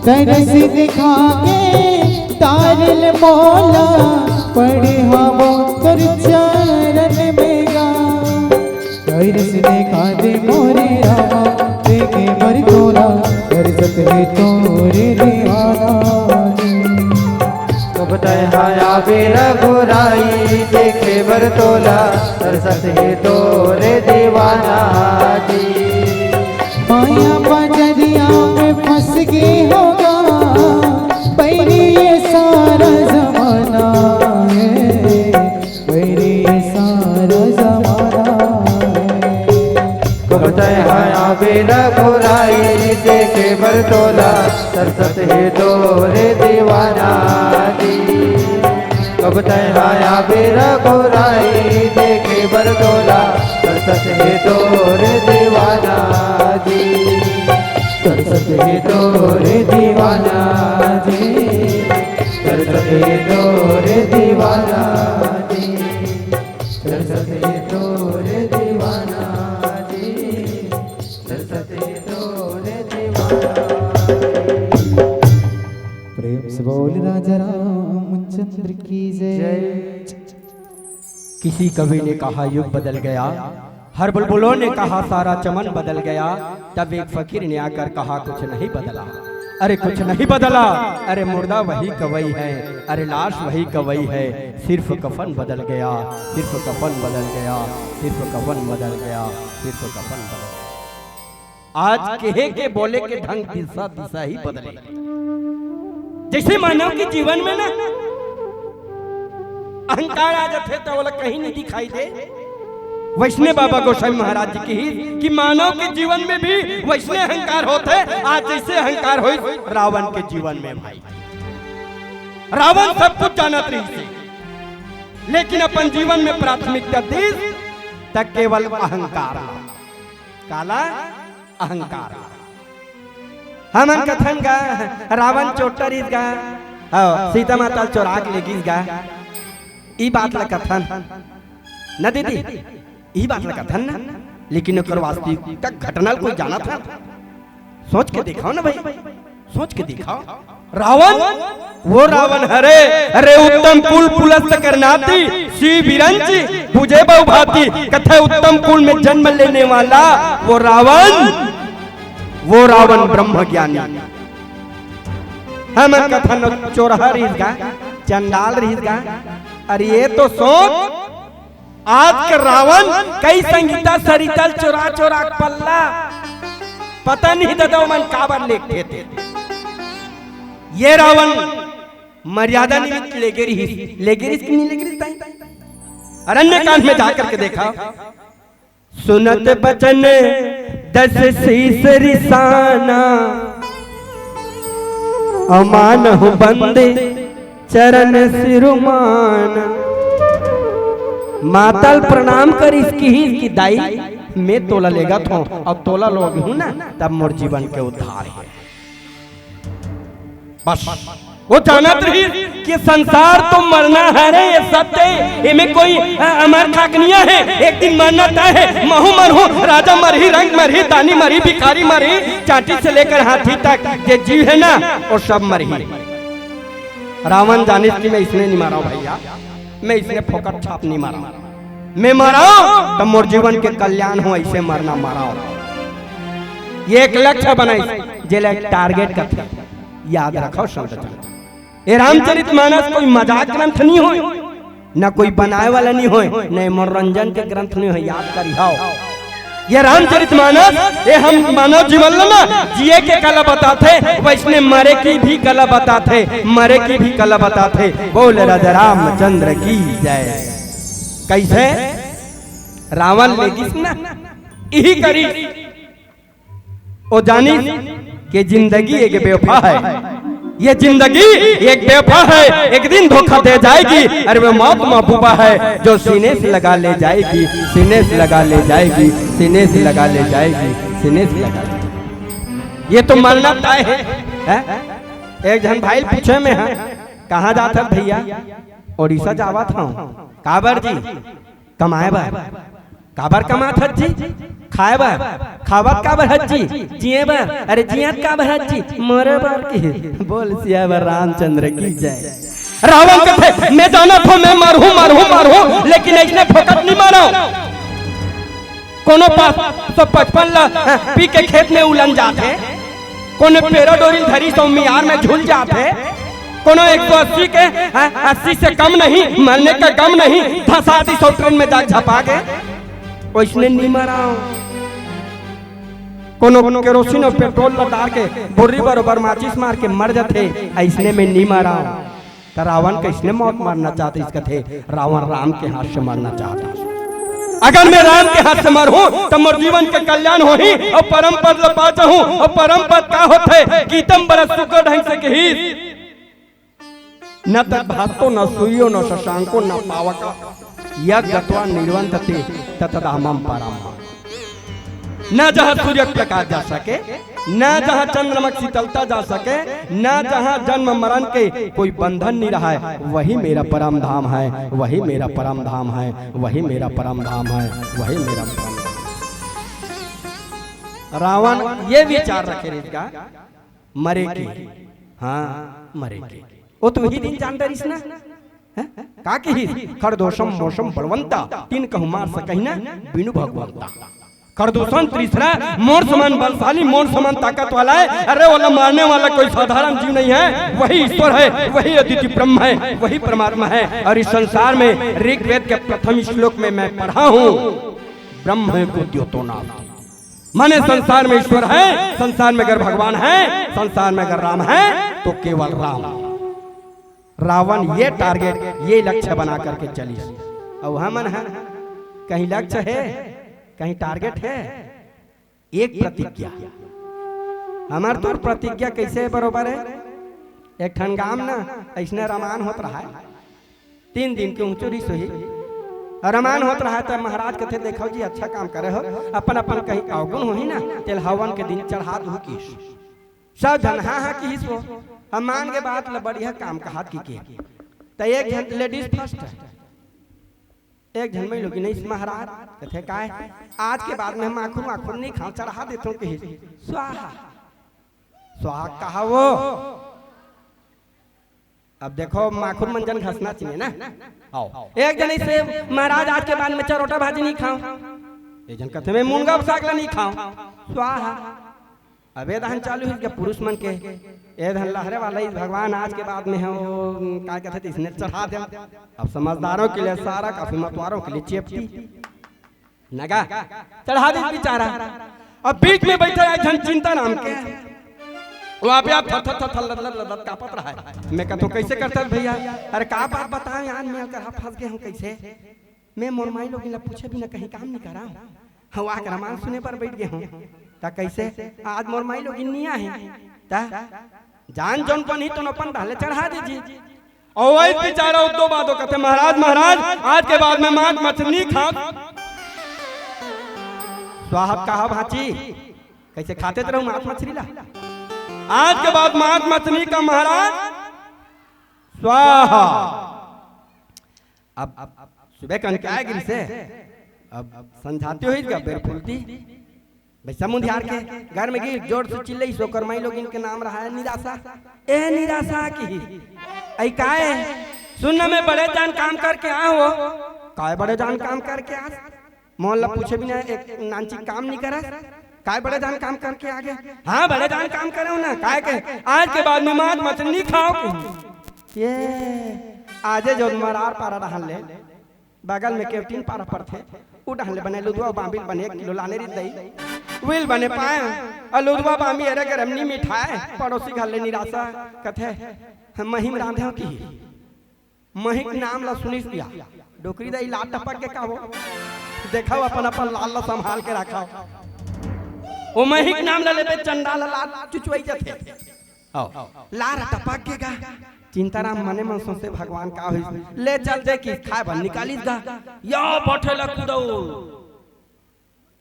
तरस दिखा के तार ल मोला, पड़े हवंव तोर चरण में गा। तरस दिखा दे मोरे रामा, देखे बर तोला, तरसत हे तोरे दीवाना जी। कब तैं ह आबे रघुराई, देखे बर तोला, तरसत हे तोरे दीवाना जी। माया बजरिया में फंस गे हवं गा, बैरी ये सारा जमाना हे। बैरी ये सारा जमाना हे। कब तैं ह आबे रघुराई, देखे बर तोला, तरसत हे तोरे दीवाना जी। कब तैं ह आबे रघुराई, देखे बर तोला, तरसत हे तोरे दीवाना जी। तरसत हे तोरे दीवाना जी। तरसत हे तोरे दीवाना जी। तरसत हे तोरे दीवाना जी। तरसत हे तोरे दीवाना जी। प्रेम से बोल राजा रामचंद्र की जय। जय। किसी कवि ने कहा, युग बदल गया। हर बुलबुलों ने कहा, सारा चमन बदल गया। तब एक फकीर ने आकर कहा, कुछ नहीं बदला। अरे, कुछ नहीं बदला। अरे, मुर्दा वही गंवई है। अरे, लाश वही गंवई है। सिर्फ कफन बदल गया, सिर्फ कफन बदल गया, सिर्फ कफन बदल गया, सिर्फ कफन बदल गया। आज कहे के बोले के ढंग दिशा दिशा ही बदले। जैसे मानव के जीवन में ना अहंकार आ जाथे त ओला कहीं नहीं दिखाई दे। वैसने बाबा गोसाई महाराज जी कहिस कि मानव के जीवन में भी वैसने अहंकार होथे। आज जैसे अहंकार होइस रावण के जीवन में भाई, रावण सब कुछ जानत रहिस हे, लेकिन अपन जीवन में प्राथमिकता दीस त केवल अहंकार ला। काला? अहंकार। हमन कथन गा, रावण चोट्टा रहिस गा, हव, सीता माता ल चोरा के लेगिस गा, ई बात ल कथन न दीदी, ई बात ल कथन न, लेकिन ओकर वास्तविकता घटना ल कोई जानत हे? सोच के दिखाव न भाई, सोच के दिखाव। रावण, वो रावण हरे, अरे उत्तम कुल पुलस्त कर नाती, शिव बिरंची, बुझे बहुभाती, कथे उत्तम कुल में जन्म लेने वाला वो रावण, वो रावण ब्रह्म ज्ञानी। हमन कथन चोरहा रहिस गा, चंडाल रहिस गा। अरे ये तो सोच, आज के रावण कई संगीता सरिता ल चोरा चोरा के पल्ला। पता नहीं दादा ओमन काबर लेगथे ते। ये रावण मर्यादा निमित्त लेगे रहिस, लेगे रहिस कि नहीं लेगे रहिस ताई? अरण्य कांड में जाकर के देखा। सुनत बचन दस शीस रिसाना, अमानहु बंद चरण सिरुमाना। माता ल प्रणाम करिस, किहिस कि दाई, मैं तोला लेगत हूँ, अब तोला लोगहूँ ना, तब मोर जीवन के उद्धार हे। बस वो जानत रहिस कि संसार तो मरना हरे, ये सत्य हे, एमे कोई, अ, अमर खाक नइ हे। एक दिन मरना तय हे। महूँ मरहूँ, राजा मरही, रंक मरही, दानी मरही, भिखारी मरही, चांटी से लेकर हाथी तक जे जीव हे ना, वो सब मरही। रावण जानिस कि मैं इसने नहीं मारा हूं भैया, मैं इसने फोकट छाप नहीं मारा हूं। मैं मारा हूं तो मोर जीवन के कल्याण हो, ऐसे मरना मारा हूं। ये एक लक्ष्य बनाइस, जेला एक टारगेट कथे। याद रखो संत जन, ये रामचरित मानस कोई मजाक ग्रंथ नहीं होय, न कोई बनाए वाला नहीं होय, न मनोरंजन के ग्रंथ नहीं होय। याद करिहाव, ये रामचरित मानस, ये हम मानव जीवन ल ना जिए के कला बताथे, वैसने मरे की भी कला बताथे, मरे की भी कला बताथे। बोल राजा रामचंद्र की जय। कैसे रावण लेगिस ना, इही करी वो जानिस कि जिंदगी एक बेवफा है, ये जिंदगी एक बेवफा है, एक दिन धोखा दे जाएगी। अरे वो मौत महबूबा है, जो सीने से लगा ले जाएगी, सीने से लगा ले जाएगी, सीने से लगा ले जाएगी, सीने से लगा ले। ये तो मरना तय है, है? एक झन भाई पूछे में है, कहाँ जात हस भैया? ओडिशा जावत हूँ। काबर जी? कमाए बर। काबर कमात हस जी? खाए बर। खावत काबर हस जी? जिए बर। अरे जियत काबर हस जी? मरे बर की। बोल सियावर रामचंद्र की जय। रावण कथे, मैं जानत हूँ, मैं मरहूँ, मरहूँ, मरहूँ, लेकिन ऐसने फोकट नहीं मारा हूँ। कोनो पाँच सौ पचपन ला, हाँ, पी के खेत में उलन जाथे, कोनो पेरा डोरी धरिस अउ मियार में झूल जाथे, कोनो एक सौ अस्सी के, हाँ, अस्सी से कम नहीं, मरने का गम नहीं, धंसा दिस अउ ट्रेन में जाके झपा गे, वैसने नहीं मरा हूँ। कोनो केरोसिन अउ पेट्रोल ला डार के बोरी बरोबर माचिस मार के मर जाथे, ऐसने में नहीं मरा हूँ। त रावण कइसने मौत मरना चाहत रिहिस कथे, रावण राम के हाथ से मरना चाहत रिहिस। अगर मैं राम के हाथ से मरहूं, त मोर जीवन के कल्याण होही अउ परम पद ल पा जाहूं। अउ परम पद का होथे? गीतम बड़ा सुग्घर ढंग से कहिस, न तद्भासो न सूर्यो न शशांको न पावक, यद्गत्वा निर्वर्तन्ते तत्तद्धामं परमम्। न जहाँ सूर्य के प्रकाश जा सके, न जहाँ चंद्रमा की शीतलता जा सके, न जहाँ जन्म मरण के कोई बंधन नहीं रहा है, वही मेरा परम धाम है, वही मेरा परम धाम है, वही मेरा परम धाम है, वही मेरा परम धाम है। रावण ये विचार रखे रिहिस का, मरे की, हाँ, मरे की। वो तो वही दिन जान डरिस ना, हैं? का किहिस? खरदूषण मोसम बलवंता, तिनकहु मार सकहि न बिनु भगवंता। खरदूषण त्रिसरा मोर समान बलशाली, मोर समान ताकत वाला है। अरे, ओला मारने वाला कोई साधारण जीव नहीं है, वही ईश्वर है, वही अद्वितीय ब्रह्म है, वही परमात्मा है। और इस संसार में ऋग्वेद के प्रथम श्लोक में मैं पढ़ा हूँ, ब्रह्म को द्योतो नास्ति। माने संसार में ईश्वर है, संसार में अगर भगवान है, संसार में अगर राम है, तो केवल राम। रावण ये टारगेट, ये लक्ष्य बना करके चलिस। अउ हमन ह कहीं लक्ष्य हे, कहीं टारगेट हे? एक प्रतिज्ञा। हमर तोर प्रतिज्ञा कइसे बरोबर हे? एक ठन गांव ना, अइसने रमान होत रहा हे, तीन दिन के ऊंचो रिस होही, रमान होत रहा हे, त महाराज कथे, "देखव जी, अच्छा काम करे हो, अपन अपन कहीं अवगुण होही ना, तेला हवन के दिन चढ़ा दू" किहिस। सब झन हाँ हाँ किहिस हो, हम मान के बात ल, बढ़िया काम कहत कि के। त एक झन लेडीज फर्स्ट हे, एक झन मइलोगिन हे, "महाराज," कथे, "काय?" "आज के बाद में माखुर वाखुर नहीं खांव, चढ़ा देथंव" किहिस। स्वाहा। स्वाहा कहा वो। अब देखो, माखुर मन झन घसना चाहिए ना। आओ। एक झन अइसे, "महाराज, आज के बाद में चरोटा भाजी नहीं खांव।" एक झन कथे, "मैं मुनगा साग ला नहीं खांव।" स्वाहा। अब ए दहन चालू हे के पुरुष मन के, ए दहन लहरे वाला हे, "भगवान, आज के बाद में हम वो, का कहते, इसने चढ़ा दे।" अब समझदारों के लिए सारा, काफी मतवारों के लिए चेपटी। नगा, चढ़ा दे बेचारा। अब बीच में बैठा एक झन चिंता नाम के, वो आप, आप थर, थर, थर, थर, लद, लद, लद, लद कांपत रहा हे। मैं कहता हूँ, "कैसे करता है भैया?" "अरे, का बात बताओ यार, मैं अगर फंस गए हूँ, कैसे?" मैं मोर माईलोगिन ला पूछे बिना कहीं काम नहीं करा। हवा के रमान सुने बर बैठ गए हूँ। त कैसे? आज मोर माईलोगिन नहीं आहे। त जान जौन बनी तो अपन डाले चढ़ा दीजिए। और वही बेचारा उद्दो बादो कहते, "महाराज, महाराज, आज के बाद में मांस मछली नहीं खांव।" स्वाहा कहा, "भांची, कैसे खाते तो रहू मांस मछली ला? आज के बाद मांस मछली का महाराज स्वाहा।" अब सुबह कन के आए गिरी से, अब संझाती होही का बेर फुलती, भैसा मुंधियार के घर में गिर जोर से चिल्लइस, ओकर माईलोगिन के नाम रहा हे निराशा। "ए निराशा" किहिस, अई काय? सुन ना, मैं बड़े जान काम करके आ हो। काय बड़े जान काम करके आ? मोला पूछे बिना एक नानची काम नहीं करस। काय बड़े जान काम करके आ गे? हाँ, बड़े जान काम करे हो ना। काय के? आज के बाद में मांस मछली नहीं खाओ। ये आजे जो मरार पारा रहन ले, बगल में केवटीन पारा पड़थे, उ डहन ले बने लुधवा बांबिल बने एक किलो लाने रित दई। विल बने पाए, अउ लुधवा बांबी अरे गरम नी मिठाए, पड़ोसी घर ले निराशा कथे, "हम महिम रांधे हो की?" महिक नाम ला सुनिस दिया, डोकरी दई लात टपक के का हो? देखो अपन अपन लाल ला संभाल के रखो। ओ महिक नाम ला लेबे चंडा ला लात चुचुआई जथे। आओ। लार टपक के गा। चिंताराम मने मन सोचे भगवान का होइस। ले चल दे कि खाए बर निकालिस गा। या बठेला कुदौल।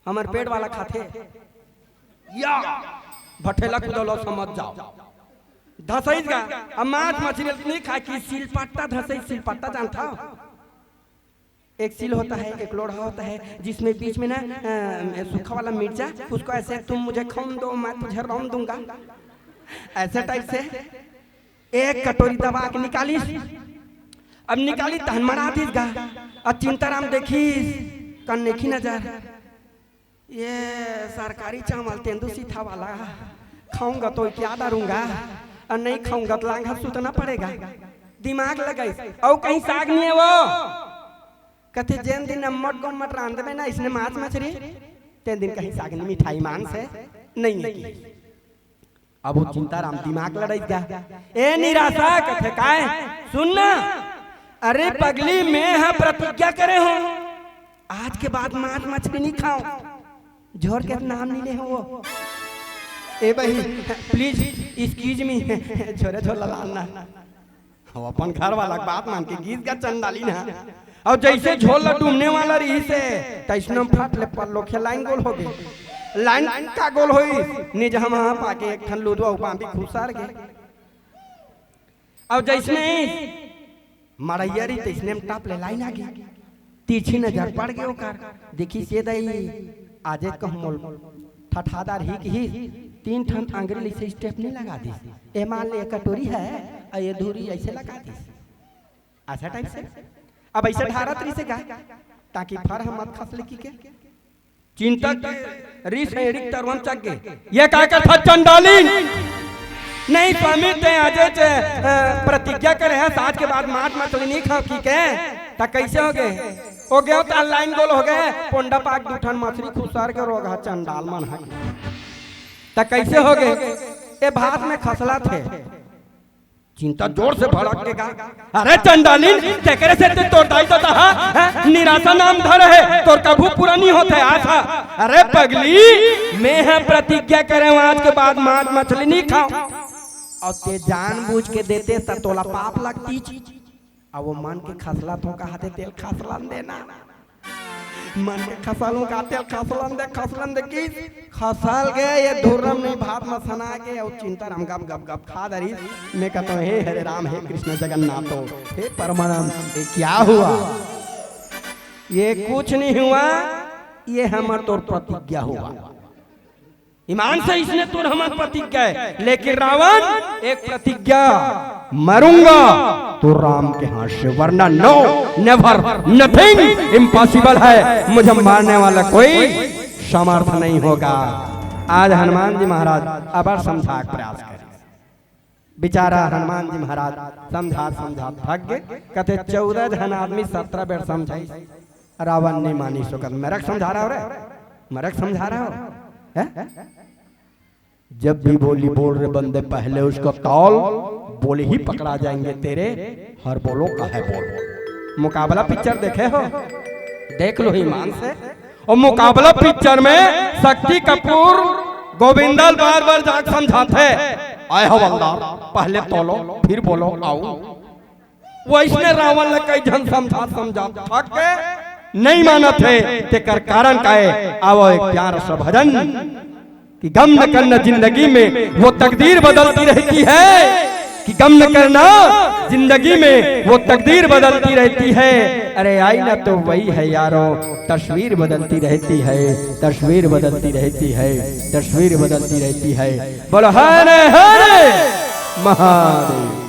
हमर पेट वाला खाथे। या बठेला कुदौल समझ जाओ। धसइस गा। अब मांस मछली नहीं खाए कि सिलपट्टा धसइस, सिलपट्टा जानता हो? एक सील होता है, एक लोढ़ा होता है, जिसमें बीच में ना, अ, सूखा वाला मिर्चा, उसको ऐसे तुम मुझे खून दो, मैं तुझे रौन दूंगा, ऐसे टाइप से एक कटोरी दबा के निकालिस। अब निकाली तहन मरा दिस गा। अब चिंताराम देखिस, कन नेखी नजर, ये सरकारी चावल तेंदू सीथा वाला, खाऊंगा तो क्या डरूंगा, और नहीं खाऊंगा तो लांघा सुतना पड़ेगा। दिमाग लगाइस, अउ कहीं साग नहीं है वो। कथे जेन दिन अम्मट गोम्मट रांधबे ना इसने मांस मछली, तेन दिन कहीं साग नहीं, मिठाई मांस है, नहीं है की। अब वो चिंताराम दिमाग लड़ाई गा। ए निराशा कथे काय? सुन ना, अरे पगली, मैं हा प्रतिज्ञा करे हो, आज के बाद मांस मछली नहीं खाओ। झोर के नाम नहीं ले हो वो। ए भाई, please, excuse me, झोरे झोर ललाल ना। वो अपन घर वाला के बात मान के गीस गा चंडालिन हा। अउ जइसे झोल ला डूमने वाला रहिस हे, तइसने फट ले पल्लो के लाइन गोल हो गे। लाइन का गोल होइस, निजहमा पाके एक ठन लुधवा बांबी खुसर गे। अउ जइसने मड़इया रही तइसने में टप ले लाइन आ गे। तिरछी नजर पड़ गे ओकर, देखिस ये दई, आजे कहूं मोल ठठादार ही की ही, तीन ठन अंगरी ले से step नहीं लगा दिस। ए मान ले, ये कटोरी है, अउ ये धूरी ऐसे लगा दिस। अच्छा टाइप से। अब ऐसे ढारत रहिस हे गा, ताकि फर हम मत खस ले की के। चिंता के रिस हे, रिक तरवन चक गे। ये का करथा चंडालिन? नहीं स्वामी, ते आजे चे, अ, प्रतिज्ञा करे हे, आज के बाद मांस मछली नहीं खाओ की के। त कैसे हो गे? हो गयो त लाइन गोल हो गे, पोंडा पाक दू ठन मछली खुसर के रोग हा चंडाल मन हा। त कैसे हो गे? ए भात में खसला थे। चिंता जोर से भड़क के गा, "अरे चंडालिन, तेकरे से ते तोर दाई ददा हा, हैं? निराशा नाम धर हे, तोर कभू पूरा नहीं होत हे आशा। अरे पगली, मैं हा प्रतिज्ञा करे हूं, आज के बाद मांस मछली नहीं खाओ। अउ ते जानबूझ के देते त तोला पाप लगतीच।" अब वो मन के खसला तो कहाते तेल खसलन देना। मन के खसलूं का तेल खसलन दे, खसलन दे की खसल गे, ये धुर्रम नहीं भात में सना गे, अउ चिंताराम गप गप गप खा दरी। मैं कहता हूँ, "हे हरे राम, हे कृष्ण जगन्नाथ, हे परमानंद, ये क्या हुआ?" ये कुछ नहीं हुआ, ये हमर तोर प्रतिज्ञा हुआ। ईमान से इसने तोर हमर प्रतिज्ञा है, लेकिन रावण एक प्रतिज्ञा, मरूंगा तो राम के हाथ से, वरना no, never, nothing, impossible है, मुझे मारने वाला कोई समर्थ नहीं होगा। आज हनुमान जी महाराज अबर समझा के प्रयास करे। बेचारा हनुमान जी महाराज समझात समझात थक गे। कथे, "चौदह झन आदमी सत्रह बेर समझाई, रावण नहीं मानी सकत।" मेरे के समझा रहा हो रे, मेरे के समझा रहा हो, हैं? जब भी बोली बोल रे बंदे, पहले उसको तौल, बोली ही पकड़ा जाएंगे तेरे, हर बोलो काहे बोल। मुकाबला पिक्चर देखे हो? देख लो ईमान से। अउ मुकाबला पिक्चर में शक्ति कपूर गोविंदा ल बार बार जाके समझाथे, "आय हवलदार, पहले तौलो, फिर बोलो, आओ।" वइसने रावण ल कई झन समझात समझात थक गे, नहीं मानत हे, तेकर कारण का हे? आवो एक प्यारा सा भजन। कि गम न करना जिंदगी में, वो तकदीर बदलती रहती है। कि गम न करना जिंदगी में, वो तकदीर बदलती रहती है। अरे आईना तो वही है यारो, तस्वीर बदलती रहती है, तस्वीर बदलती रहती है, तस्वीर बदलती रहती है। बोलो हर हर महादेव।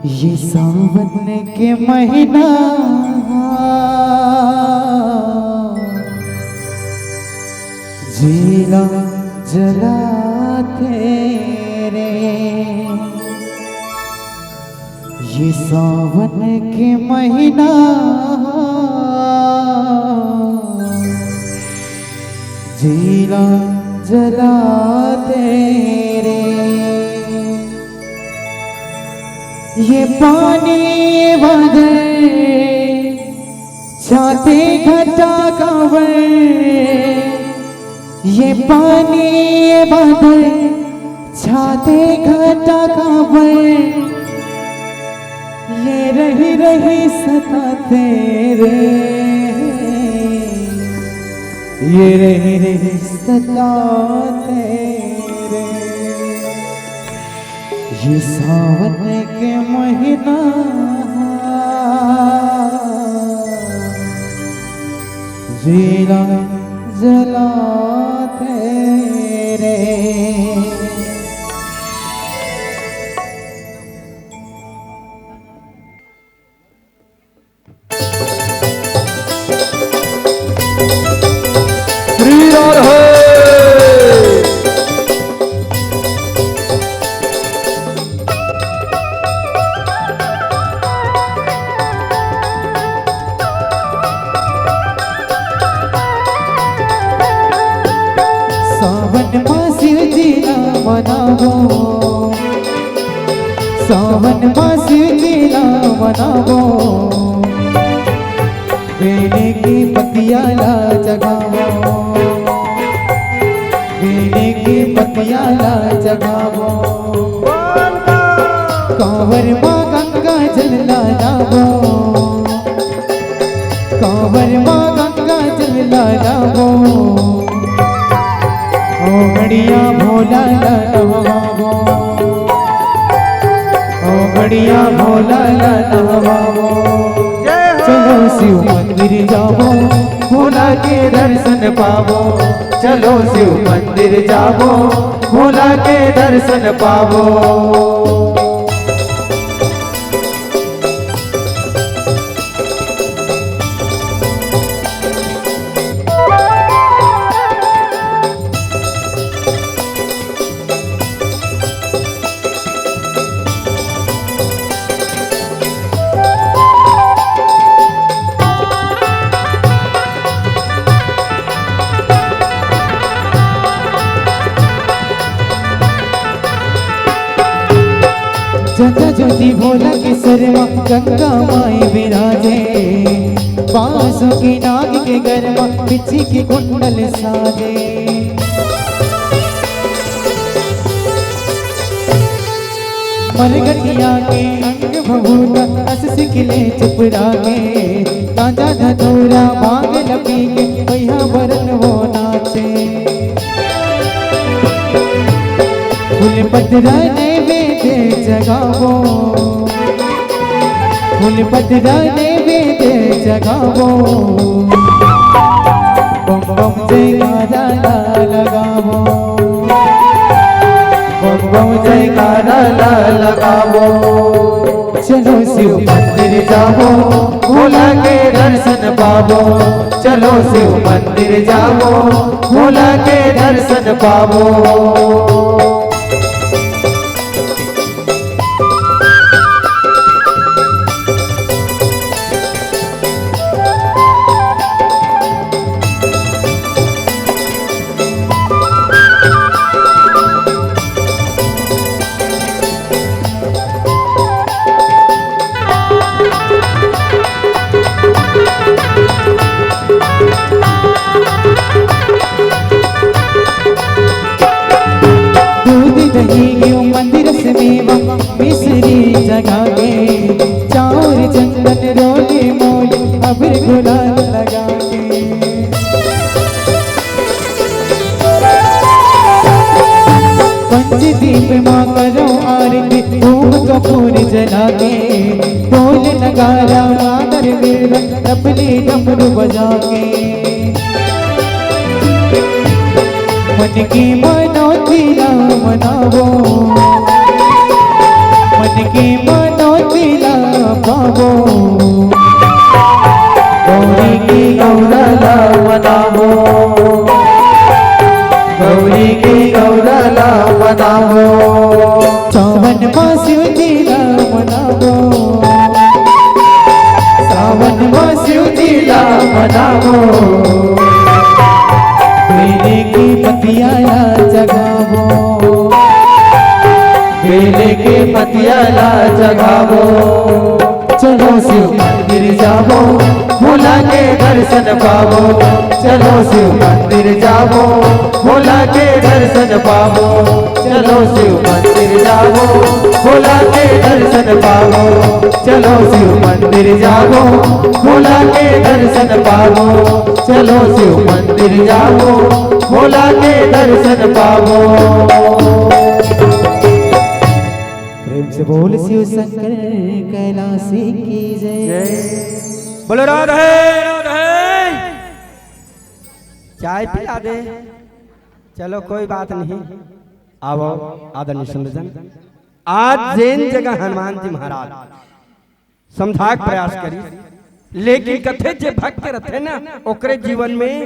ये सावन के महीना जीला जलाथे रे। ये सावन के महीना जीला जलाथे रे। ये पानी बादल छाते घटा कांवर, ये पानी ये बादल छाते घटा कांवर, ये रही रही सताथे रे, ये रही रही सताथे रे। ये सावन के महीना जीला जलाथे रे। श्री राधे। सावन मास जिला मनावो, सावन मास जिला मनावो। बेले के पतिया ला जगावो, बेले के पतिया ला जगावो। कांवर मा गंगा जल ला लावो, कांवर मा गंगा जल ला लावो। ओ बढ़िया भोला ला नहवावो, ओ बढ़िया भोला ला नहवावो। चलो शिव मंदिर जावो, भोला के दर्शन पावो। चलो शिव मंदिर जावो, भोला के दर्शन पावो। जटा ज्योति भोला के सर मा गंगा माई विराजे, बांसुरी नाग के गर मा बिछी के कुंडल साजे। मरगटिया के अंग भभूत अस सिखले चुपरा के, गांजा धतूरा भांग लपी के मैया बरन वो नाचे। फूल पतरा नैवेद्य जगावो, फूल पतरा नैवेद्य जगावो। बम बम जयकारा ला लगावो, बम बम जयकारा ला लगावो। चलो शिव मंदिर जावो, भोला के दर्शन पावो। चलो शिव मंदिर जावो, भोला के दर्शन पावो। दूध दही घिउ मंदिर से मेवा मिश्री जगा के, चाउर चंदन रोली मोली अबीर गुलाल लगा के। पंचदीप मा करो आरती, धूप कपूर जला के, ढोल नगारा मादर मेरा, तबली डमरू बजा के। मन की मनौती ला मनावो, मन की मनौती गौरी के गौरा ला मनावो, गौरी के गौरा ला मनावो। सावन मा शिव जी ला मनावो, सावन मा शिव जी ला मनावो। बेले के पतिया ला जगावो, बेले के पतिया ला जगावो। चलो शिव मंदिर जावो, भोला के दर्शन पावो। चलो शिव मंदिर जावो, भोला के दर्शन पावो। चलो शिव मंदिर जावो, भोला के दर्शन पावो। चलो शिव मंदिर जावो, भोला के दर्शन पावो। चलो शिव मंदिर जावो, भोला के दर्शन पावो। प्रेम से बोल शिव शंकर कैलाशी की जय। बोलो राधे राधे। चाय पिला दे। चलो कोई बात नहीं। आवो आदरणीय संतजन, आज जेन जगह हनुमान जी महाराज समझाए के प्रयास करिस, लेकिन कथे जे भक्त रथे ना, ओकरे जीवन में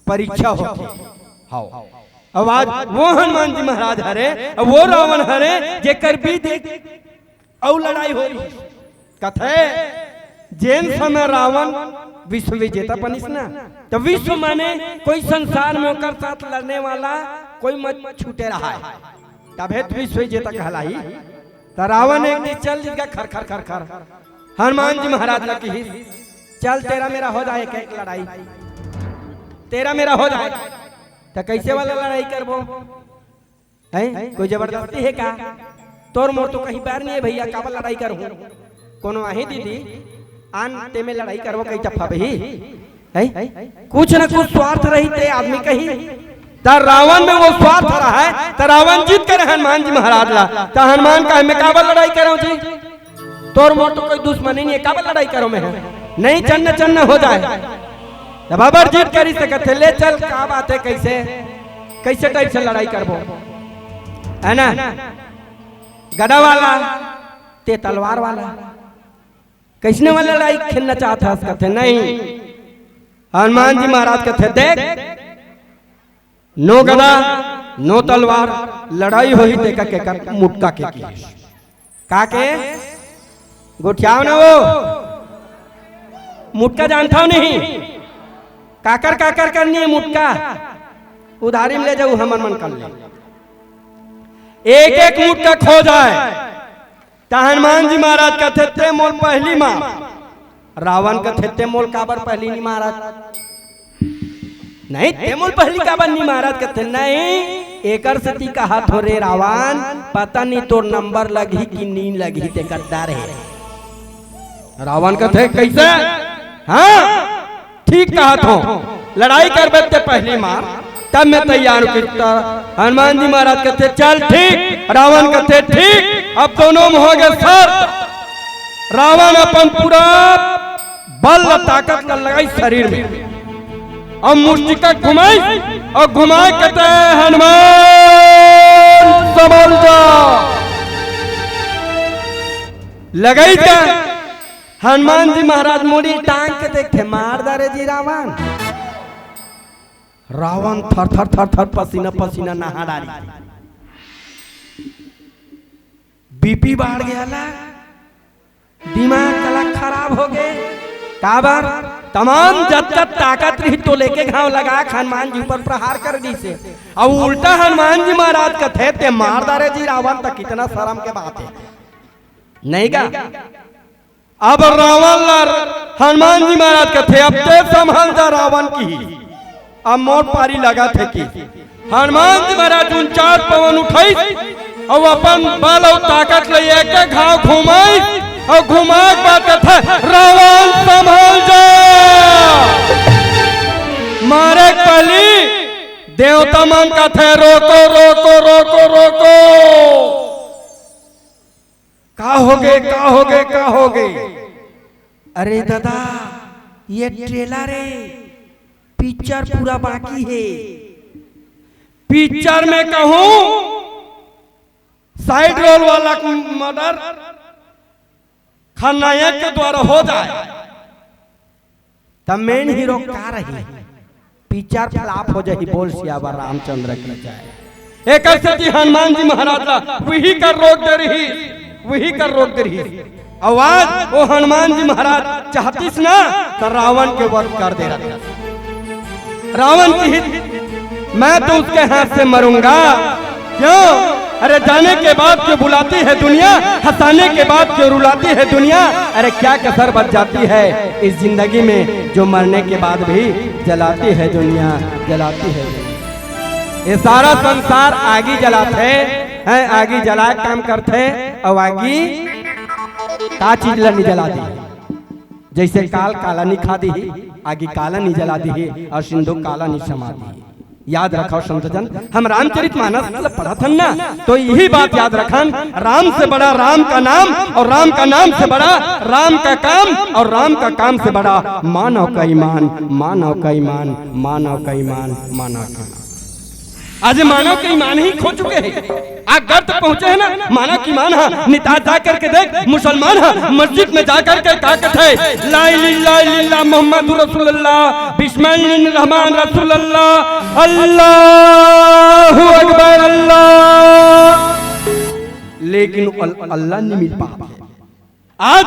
परीक्षा होथे। हव। अब आज वो हनुमान जी महाराज हरे, अब वो रावण हरे, जेकर बीच एक अउ लड़ाई हो रही। कथे, जेन समय रावण विश्व विजेता बनिस ना, त विश्व माने कोई संसार में ओकर साथ लड़ने वाला कोई मत छूटे रहा है, तभे तो विश्व विजेता कहलाही। त रावण एक दिन चल दिस गा खर खर खर खर। हनुमान जी महाराज ला किहिस, "चल, तेरा मेरा हो जाए एक, एक लड़ाई, तेरा मेरा हो जाए।" त कैसे वाला लड़ाई करबो? हैं? कोई जबरदस्ती हे का? तोर मोर तो कहीं बैर नहीं है भैया, काबर लड़ाई करहूं? कोनो आही दीदी, आन ते में लड़ाई करबो कहीं तफा बही? हैं? कुछ न कुछ स्वार्थ रही ते आदमी कहीं। त रावण में वो स्वार्थ रहा है, त रावण जीत करे हनुमान जी महाराज ला। त हनुमान कहे, "मैं काबर लड़ाई करहूं जी? तोर मोर तो कोई दुश्मनी नहीं है, काबर लड़ाई करहूं मैं? नहीं, चन्न चन्न हो जाए।" त बाबर जीत करिस त कथे, "ले चल, का बात है, कैसे, कैसे type से लड़ाई करबो, है ना? गदा वाला, ते तलवार वाला, कैसने वाला लड़ाई खेलना चाहत हस?" कथे, "नहीं।" हनुमान जी महाराज कथे, "देख, नो गदा, नो तलवार, लड़ाई होही तेकर के कर मुटका के की।" का के? गोठियाव ना वो। मुटका जानथव नहीं? काकर काकर करनी है मुटका? उधारी में ले जाऊ, हमन मन कर ले। एक एक मुटका खो जाए। त हनुमान जी महाराज कथे, "ते मोल पहली मार।" रावण कथे, "ते मोल काबर पहली नहीं महाराज?" "नहीं, ते मोल पहली काबर नहीं महाराज?" कथे, "नहीं, एकर सेती कहा थो रे रावण, पता नहीं तोर नंबर लगही कि नी लगही, ते गद्दार है।" रावण कथे, "कैसे?" हाँ, ठीक कहा थो, लड़ाई करबे ते पहली मार, तब मैं तैयार हूँ। कितना हनुमान जी महाराज कथे, "चल ठीक।" रावण कथे, "ठीक।" अब दोनों में हो गए शर्त। रावण अपन पूरा बल ला, ताकत ला लगाई शरीर में, अउ मुस्टिका घुमाई, अउ घुमाए कथे, "हनुमान संभल जा।" लगाई का हनुमान जी महाराज मुड़ी टांग के देखथे, मार डारे जी रावण। रावण थर थर थर थर पसीना पसीना नहा डारी। बीपी बाढ़ गया ला, दिमाग कला खराब हो गए। काबर? तमाम जतका ताकत रही तो लेके घाव लगा के हनुमान जी ऊपर प्रहार कर दी से। अब उल्टा हनुमान जी महाराज कथे, "ते मार डारे जी रावण," त कितना शर्म के बात है, नहीं का? अब रावण ला हनुमान जी महाराज कथे, "अब ते संभल जा रावण," किहिस, "अब मोर पारी लगत हे," किहिस। हनुमान जी महाराज उनचास पवन उठाइस अउ अपन बल अउ ताकत ले एक एक घाव घुमाइस अउ घुमा के बाद कथे, "रावण संभल जा।" मारे के पहली देवता मन कथे, "रोको, रोको, रोको, रोको।" का होगे, का होगे, का होगे? अरे दादा, ये trailer है, picture पूरा बाकी है। Picture में कहूं, side role वाला को murder, खलनायक के द्वारा हो जाए, त मेन हीरो का रही? पिक्चर फ्लॉप हो जाही। बोल सियावर रामचंद्र की जय। एकर सेती हनुमान जी महाराज ला वही कर रोक दे रही, वही कर रोक दे रही। अउ आज वो हनुमान जी महाराज चाहतिस ना, त रावण के वध कर दे रहतिस। रावण की हित, मैं तो उसके हाथ से मरूंगा। क्यों? अरे, जाने के बाद क्यों बुलाती है दुनिया, हंसाने के बाद क्यों रुलाती है दुनिया। अरे, क्या कसर बच जाती है इस जिंदगी में, जो मरने के बाद भी जलाती है दुनिया, जलाती है दुनिया। ये सारा संसार आगी जलाथे, हैं, आगी जलाए काम करथे, अउ आगी का चीज ला नहीं जला दी? जैसे काल काला नहीं खा दी, आगी काला नहीं जला दी, अउ सिंदूर काला नहीं समा दी। याद रखव संतजन, हम रामचरित मानस ल पढ़त हन ना, तो यही बात याद रखन, राम से बड़ा राम का नाम, अउ राम का नाम से बड़ा राम का काम, अउ राम का काम से बड़ा मानव का ईमान, मानव का ईमान, मानव का ईमान, मानव का ईमान। आज मानव के ईमान ही खो चुके हैं। आ घर तक पहुंचे हैं ना, मानव के ईमान हा। निता जा करके देख, मुसलमान हा, मस्जिद में जा करके का कहते हैं, ला इलाहा इल्लल्लाह मुहम्मदुर रसूलुल्लाह, बिस्मिल्लाहिर रहमान रसूलुल्लाह, अल्लाहु अकबर, अल्लाह। लेकिन अल-, अल्लाह नहीं मिल पाता। आज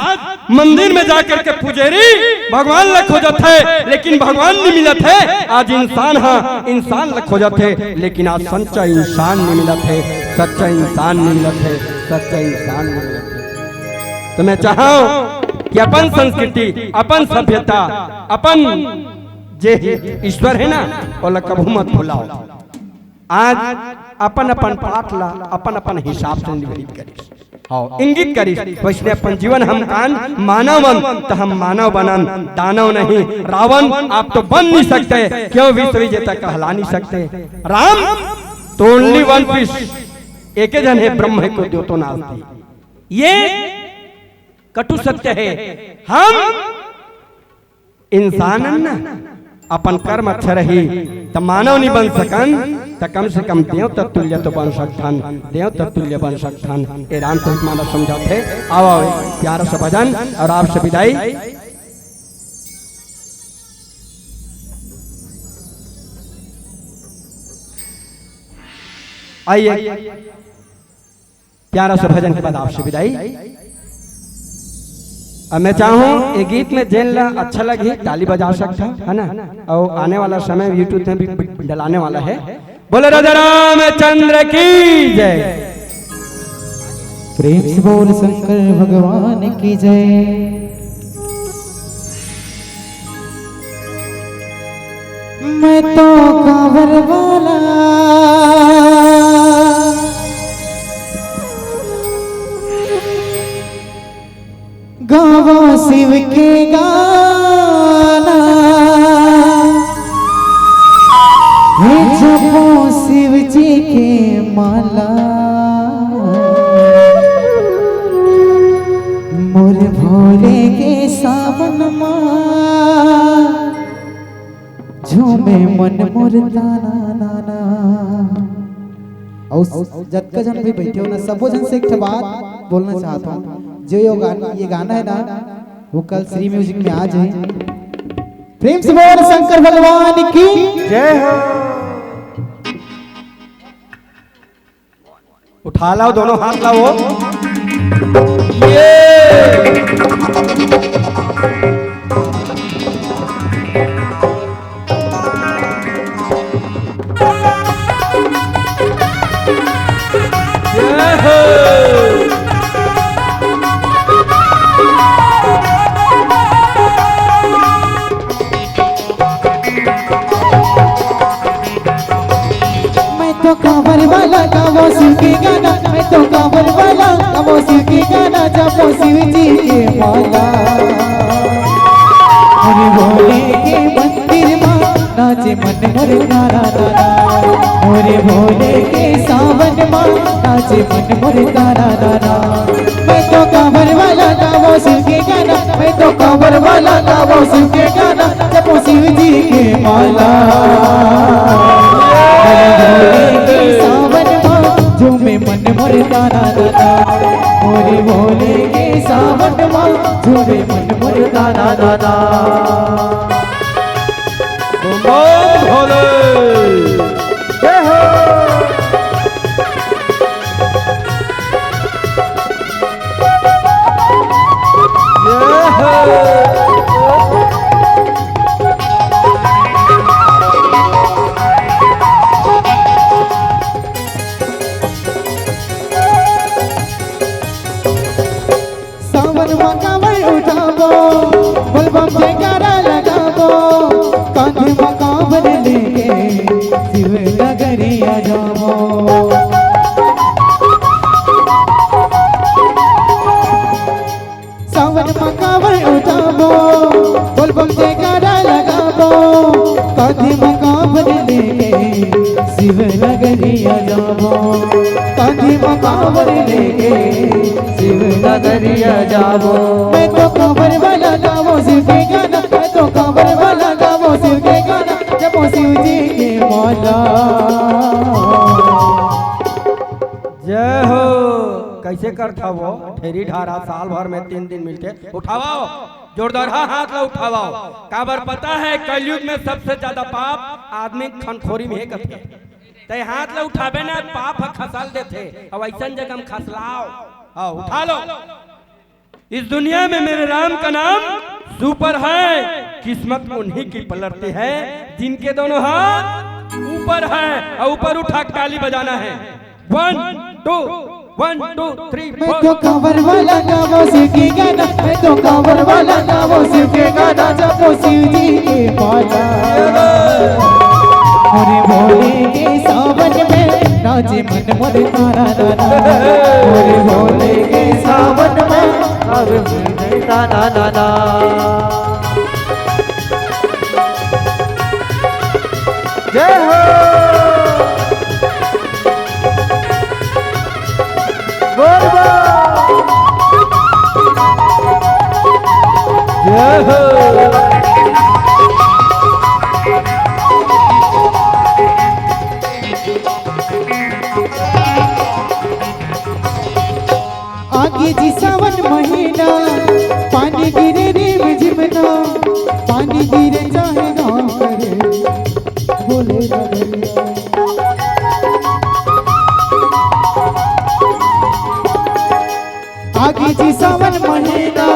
मंदिर में जाकर के पुजेरी भगवान ला खोजत है, लेकिन भगवान नहीं मिलत है। आज इंसान हा, इंसान ला खोजत है, लेकिन आज सच्चा इंसान नहीं मिलत है, सच्चा इंसान नहीं मिलत है, सच्चा इंसान नहीं मिलत है। तो मैं चाहूं कि अपन संस्कृति, अपन सभ्यता, अपन जे ईश्वर है ना, ओला कभू मत भुलाओ। आज अपन अपन पाठ ला अपन अपन हिसाब से निभृत करिस, हाँ, इंगित करिस। वैसने अपन जीवन हम कान मानव बन, त हम मानव बनन, दानव नहीं। रावण आप तो बन नहीं सकते, क्यों विश्व विजेता कहला नहीं सकते। राम तो only one piece, एके झन हे ब्रह्म को द्योतो नास्ति। ये कटु सत्य है। हम इंसान हन ना, अपन कर्म अच्छा रही, त मानव नहीं बन सकन, त कम से कम देव तत्तुल्य तो बन सकथन, देव तत्तुल्य बन सकथन। ए रामचरित मानस समझाथे। आओ, आओ, प्यारा सा भजन अउ आपसे विदाई। आइए। प्यारा सा भजन के बाद आपसे विदाई। अब मैं चाहूं, ये गीत में जेन ला अच्छा लगही, ताली बजा सकता, है ना? और आने वाला समय YouTube में भी डलाने वाला है। बोलो राजा रामचंद्र की जय। प्रेम से बोल शंकर भगवान की जय। मैं तो कांवर वाला गावा शिव के गाना, हे जपो शिव जी के माला। मोर भोले के सावन मा झूमे मन मोर ताना नाना। अउ जतका झन भी बैठे हो ना, सबो झन से एक ठे बात बोलना चाहत हूँ, जो ये गाना, ये गाना है ना, वो कल श्री म्यूजिक में आ जाए। प्रेम से बोल शंकर भगवान की जय हो। उठा लाओ दोनों हाथ लाओ। ये मैं तो कांवर वाला गावो शिव के गाना, मैं तो कांवर वाला गावो शिव के गाना, जपो शिव जी के माला। अरे भोले के मंदिर मा नाचे मन मोर तारा तारा, मोरे भोले के सावन मा नाचे मन मोर तारा तारा। मैं तो कांवर वाला गावो शिव के गाना, मैं तो कांवर वाला गावो शिव के गाना, जपो शिव जी के माला। मोरे भोले के सावन मा झूमे मन मोर ताना दादा, मोरे भोले के सावन मा, झूमे मन मोर ताना दादा। बम भोले। जय हो। जय हो। सावन मा कांवर उठाबो, बोलबम जयकारा लगाबो, कांधे मा कांवर लेके शिव नगरिया जाबो। सावन मा कांवर उठाबो, बोलबम जयकारा लगाबो, कांधे मा कांवर लेके शिव नगरिया जाबो, कांधे मा कांवर लेके शिव नगरिया जाबो। मैं तो कांवर वाला गावो शिव के गाना, मैं तो कांवर वाला गावो शिव के गाना, जपो शिव जी के माला। जय हो। कैसे करथा वो? ढेरी ढारा साल भर में तीन दिन मिलथे। उठावव, जोरदार हा-, हाथ ला उठावव। काबर पता है, कलयुग में सबसे ज्यादा पाप आदमी खनखोरी में हे कथे। तै हाथ ला उठाबे ना, पाप ह खसल देथे। अब ऐसन जगह में खसलाव। हाँ, उठा लो। इस दुनिया में मेरे राम का नाम सुपर है। किस्मत उन्हीं की पलटती है जिनके दोनों हाथ ऊपर है और ऊपर उठा के ताली बजाना है। One, two, one, two, three, मैं four। तो कांवर वाला गावो शिव के गाना, मैं तो कांवर वाला गावो शिव के गाना, जपो शिव जी के माला। मोरे भोले के सावन में नाचे मन मोर तारा नाना। मोरे भोले के सावन में अब ताना नाना। जय हो। बोल बम। जय हो। आगे जी सावन महीना, पानी गिरे रिम झिम ना, पानी गिरे चाहे गाँव करे, बोले डगरिया। आगे जी सावन महीना,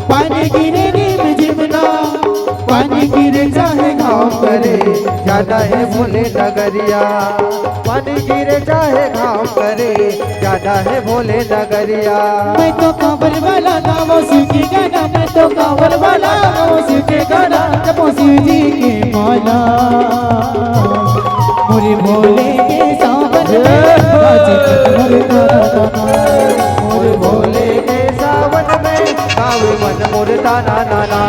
पानी गिरे रिम झिम ना, पानी गिरे चाहे घाम करे, जाना हे भोले नगरिया। पानी गिरे चाहे घाम करे, जाना हे भोले नगरिया। मैं तो कांवर वाला गावो शिव के गाना, मैं तो कांवर वाला गावो शिव के गाना, जपो शिव जी के माला। मोरे भोले के सावन में नाचे मोर तारा नाना। मोरे भोले के सावन में गावे मन मोर ताना नाना।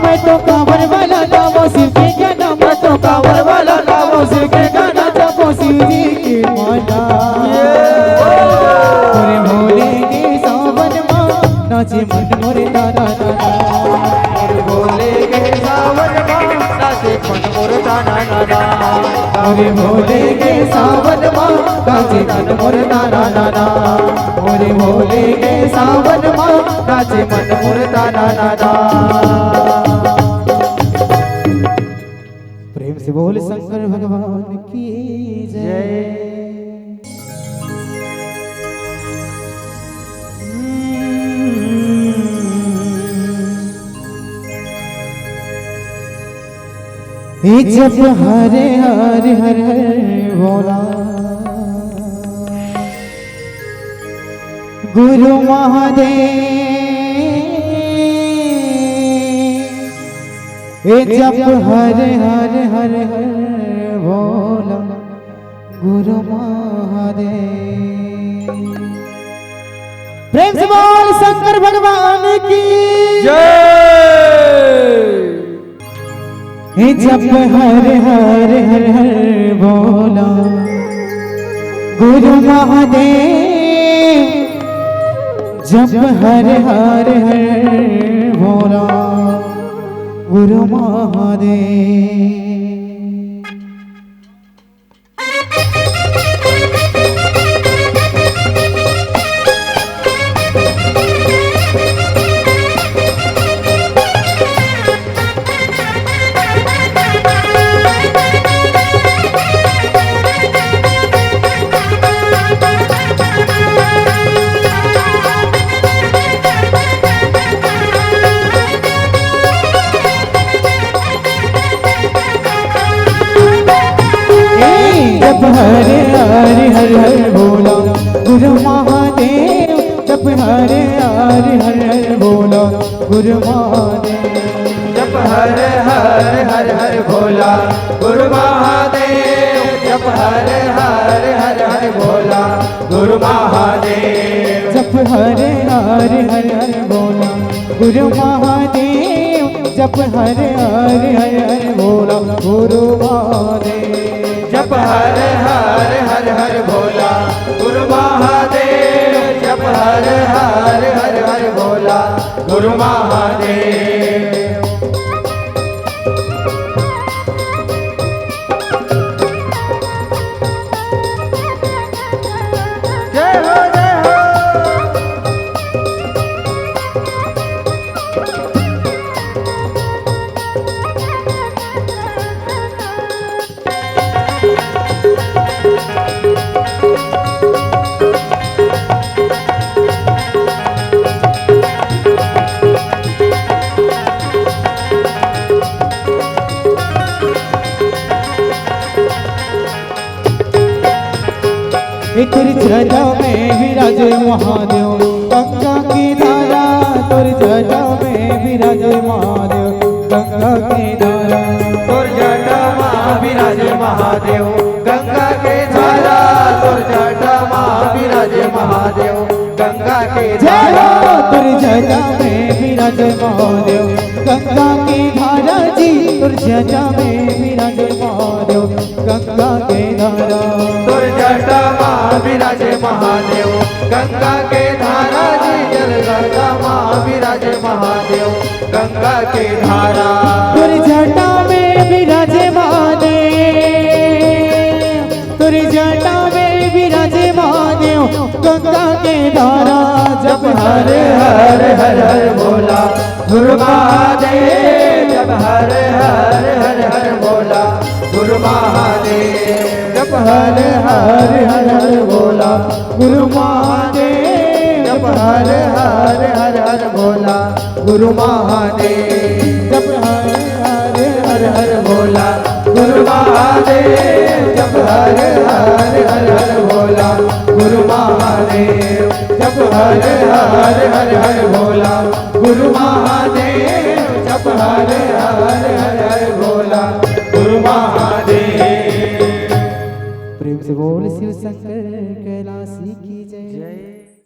मैं तो कांवर वाला गावो शिव के गाना, मैं तो कांवर वाला गावो शिव के गाना, जपो शिव जी के माला। मोरे भोले के सावन मा नाचे मन मोर तारा नाना। मोरे भोले के सावन मा नाचे मन मोर ताना नाना। मोरे भोले के सावन मा नाचे मन मोर ताना नाना। मोरे भोले के सावन मा नाचे मन मोर ताना नाना। प्रेम से बोल शंकर भगवान की जय। हे जप हरे हर हर हर भोला गुरु महादेव। हे जप हरे हर हर हर भोला गुरु महादेव। प्रेम से बोल शंकर भगवान की जय। हे जप हर हर हर हर बोला गुरु महादेव। जप हर हर हर हर बोला गुरु महादेव। गुरु महादेव। जप हर हर हर हर भोला गुरु महादेव। जप हर हर हर हर भोला गुरु महादेव। जप हर हर हर हर भोला गुरु महादेव। जप हर हर हर हर भोला गुरु महादेव। जप हर हर हर हर भोला गुरु महादेव। जप हर हर हर हर भोला गुरु महादेव। जय हो जय हो। ए तोर जटा में विराजे महादेव गंगा के धारा। तोर जटा में विराजे महादेव गंगा के धारा। तोर जटा मा विराजे महादेव गंगा के धारा। तोर जटा मा विराजे महादेव गंगा के जय हो। धारा। तोर जटा में विराजे महादेव गंगा के धारा जी। तोर जटा में विराजे महादेव गंगा के धारा। तोर जटा मा विराजे महादेव गंगा के धारा जी। जल जटा मा विराजे महादेव गंगा के धारा। तोर जटा में विराजे महादेव। तोर जटा में विराजे महादेव गंगा के धारा। जप हर हर हर हर भोला गुरु महादेव। जप हर हर हर हर भोला गुरु महादेव। जप हर हर हर हर भोला गुरु महादेव। जप हर हर हर हर भोला गुरु महादेव। जप हर हर हर हर भोला गुरु महादेव। जप हर हर हर हर भोला गुरु महादेव। जप हर हर हर हर भोला गुरु महादेव। जप हर हर हर हर भोला गुरु महादेव। प्रेम से बोल शिव शंकर कैलाशी की जय।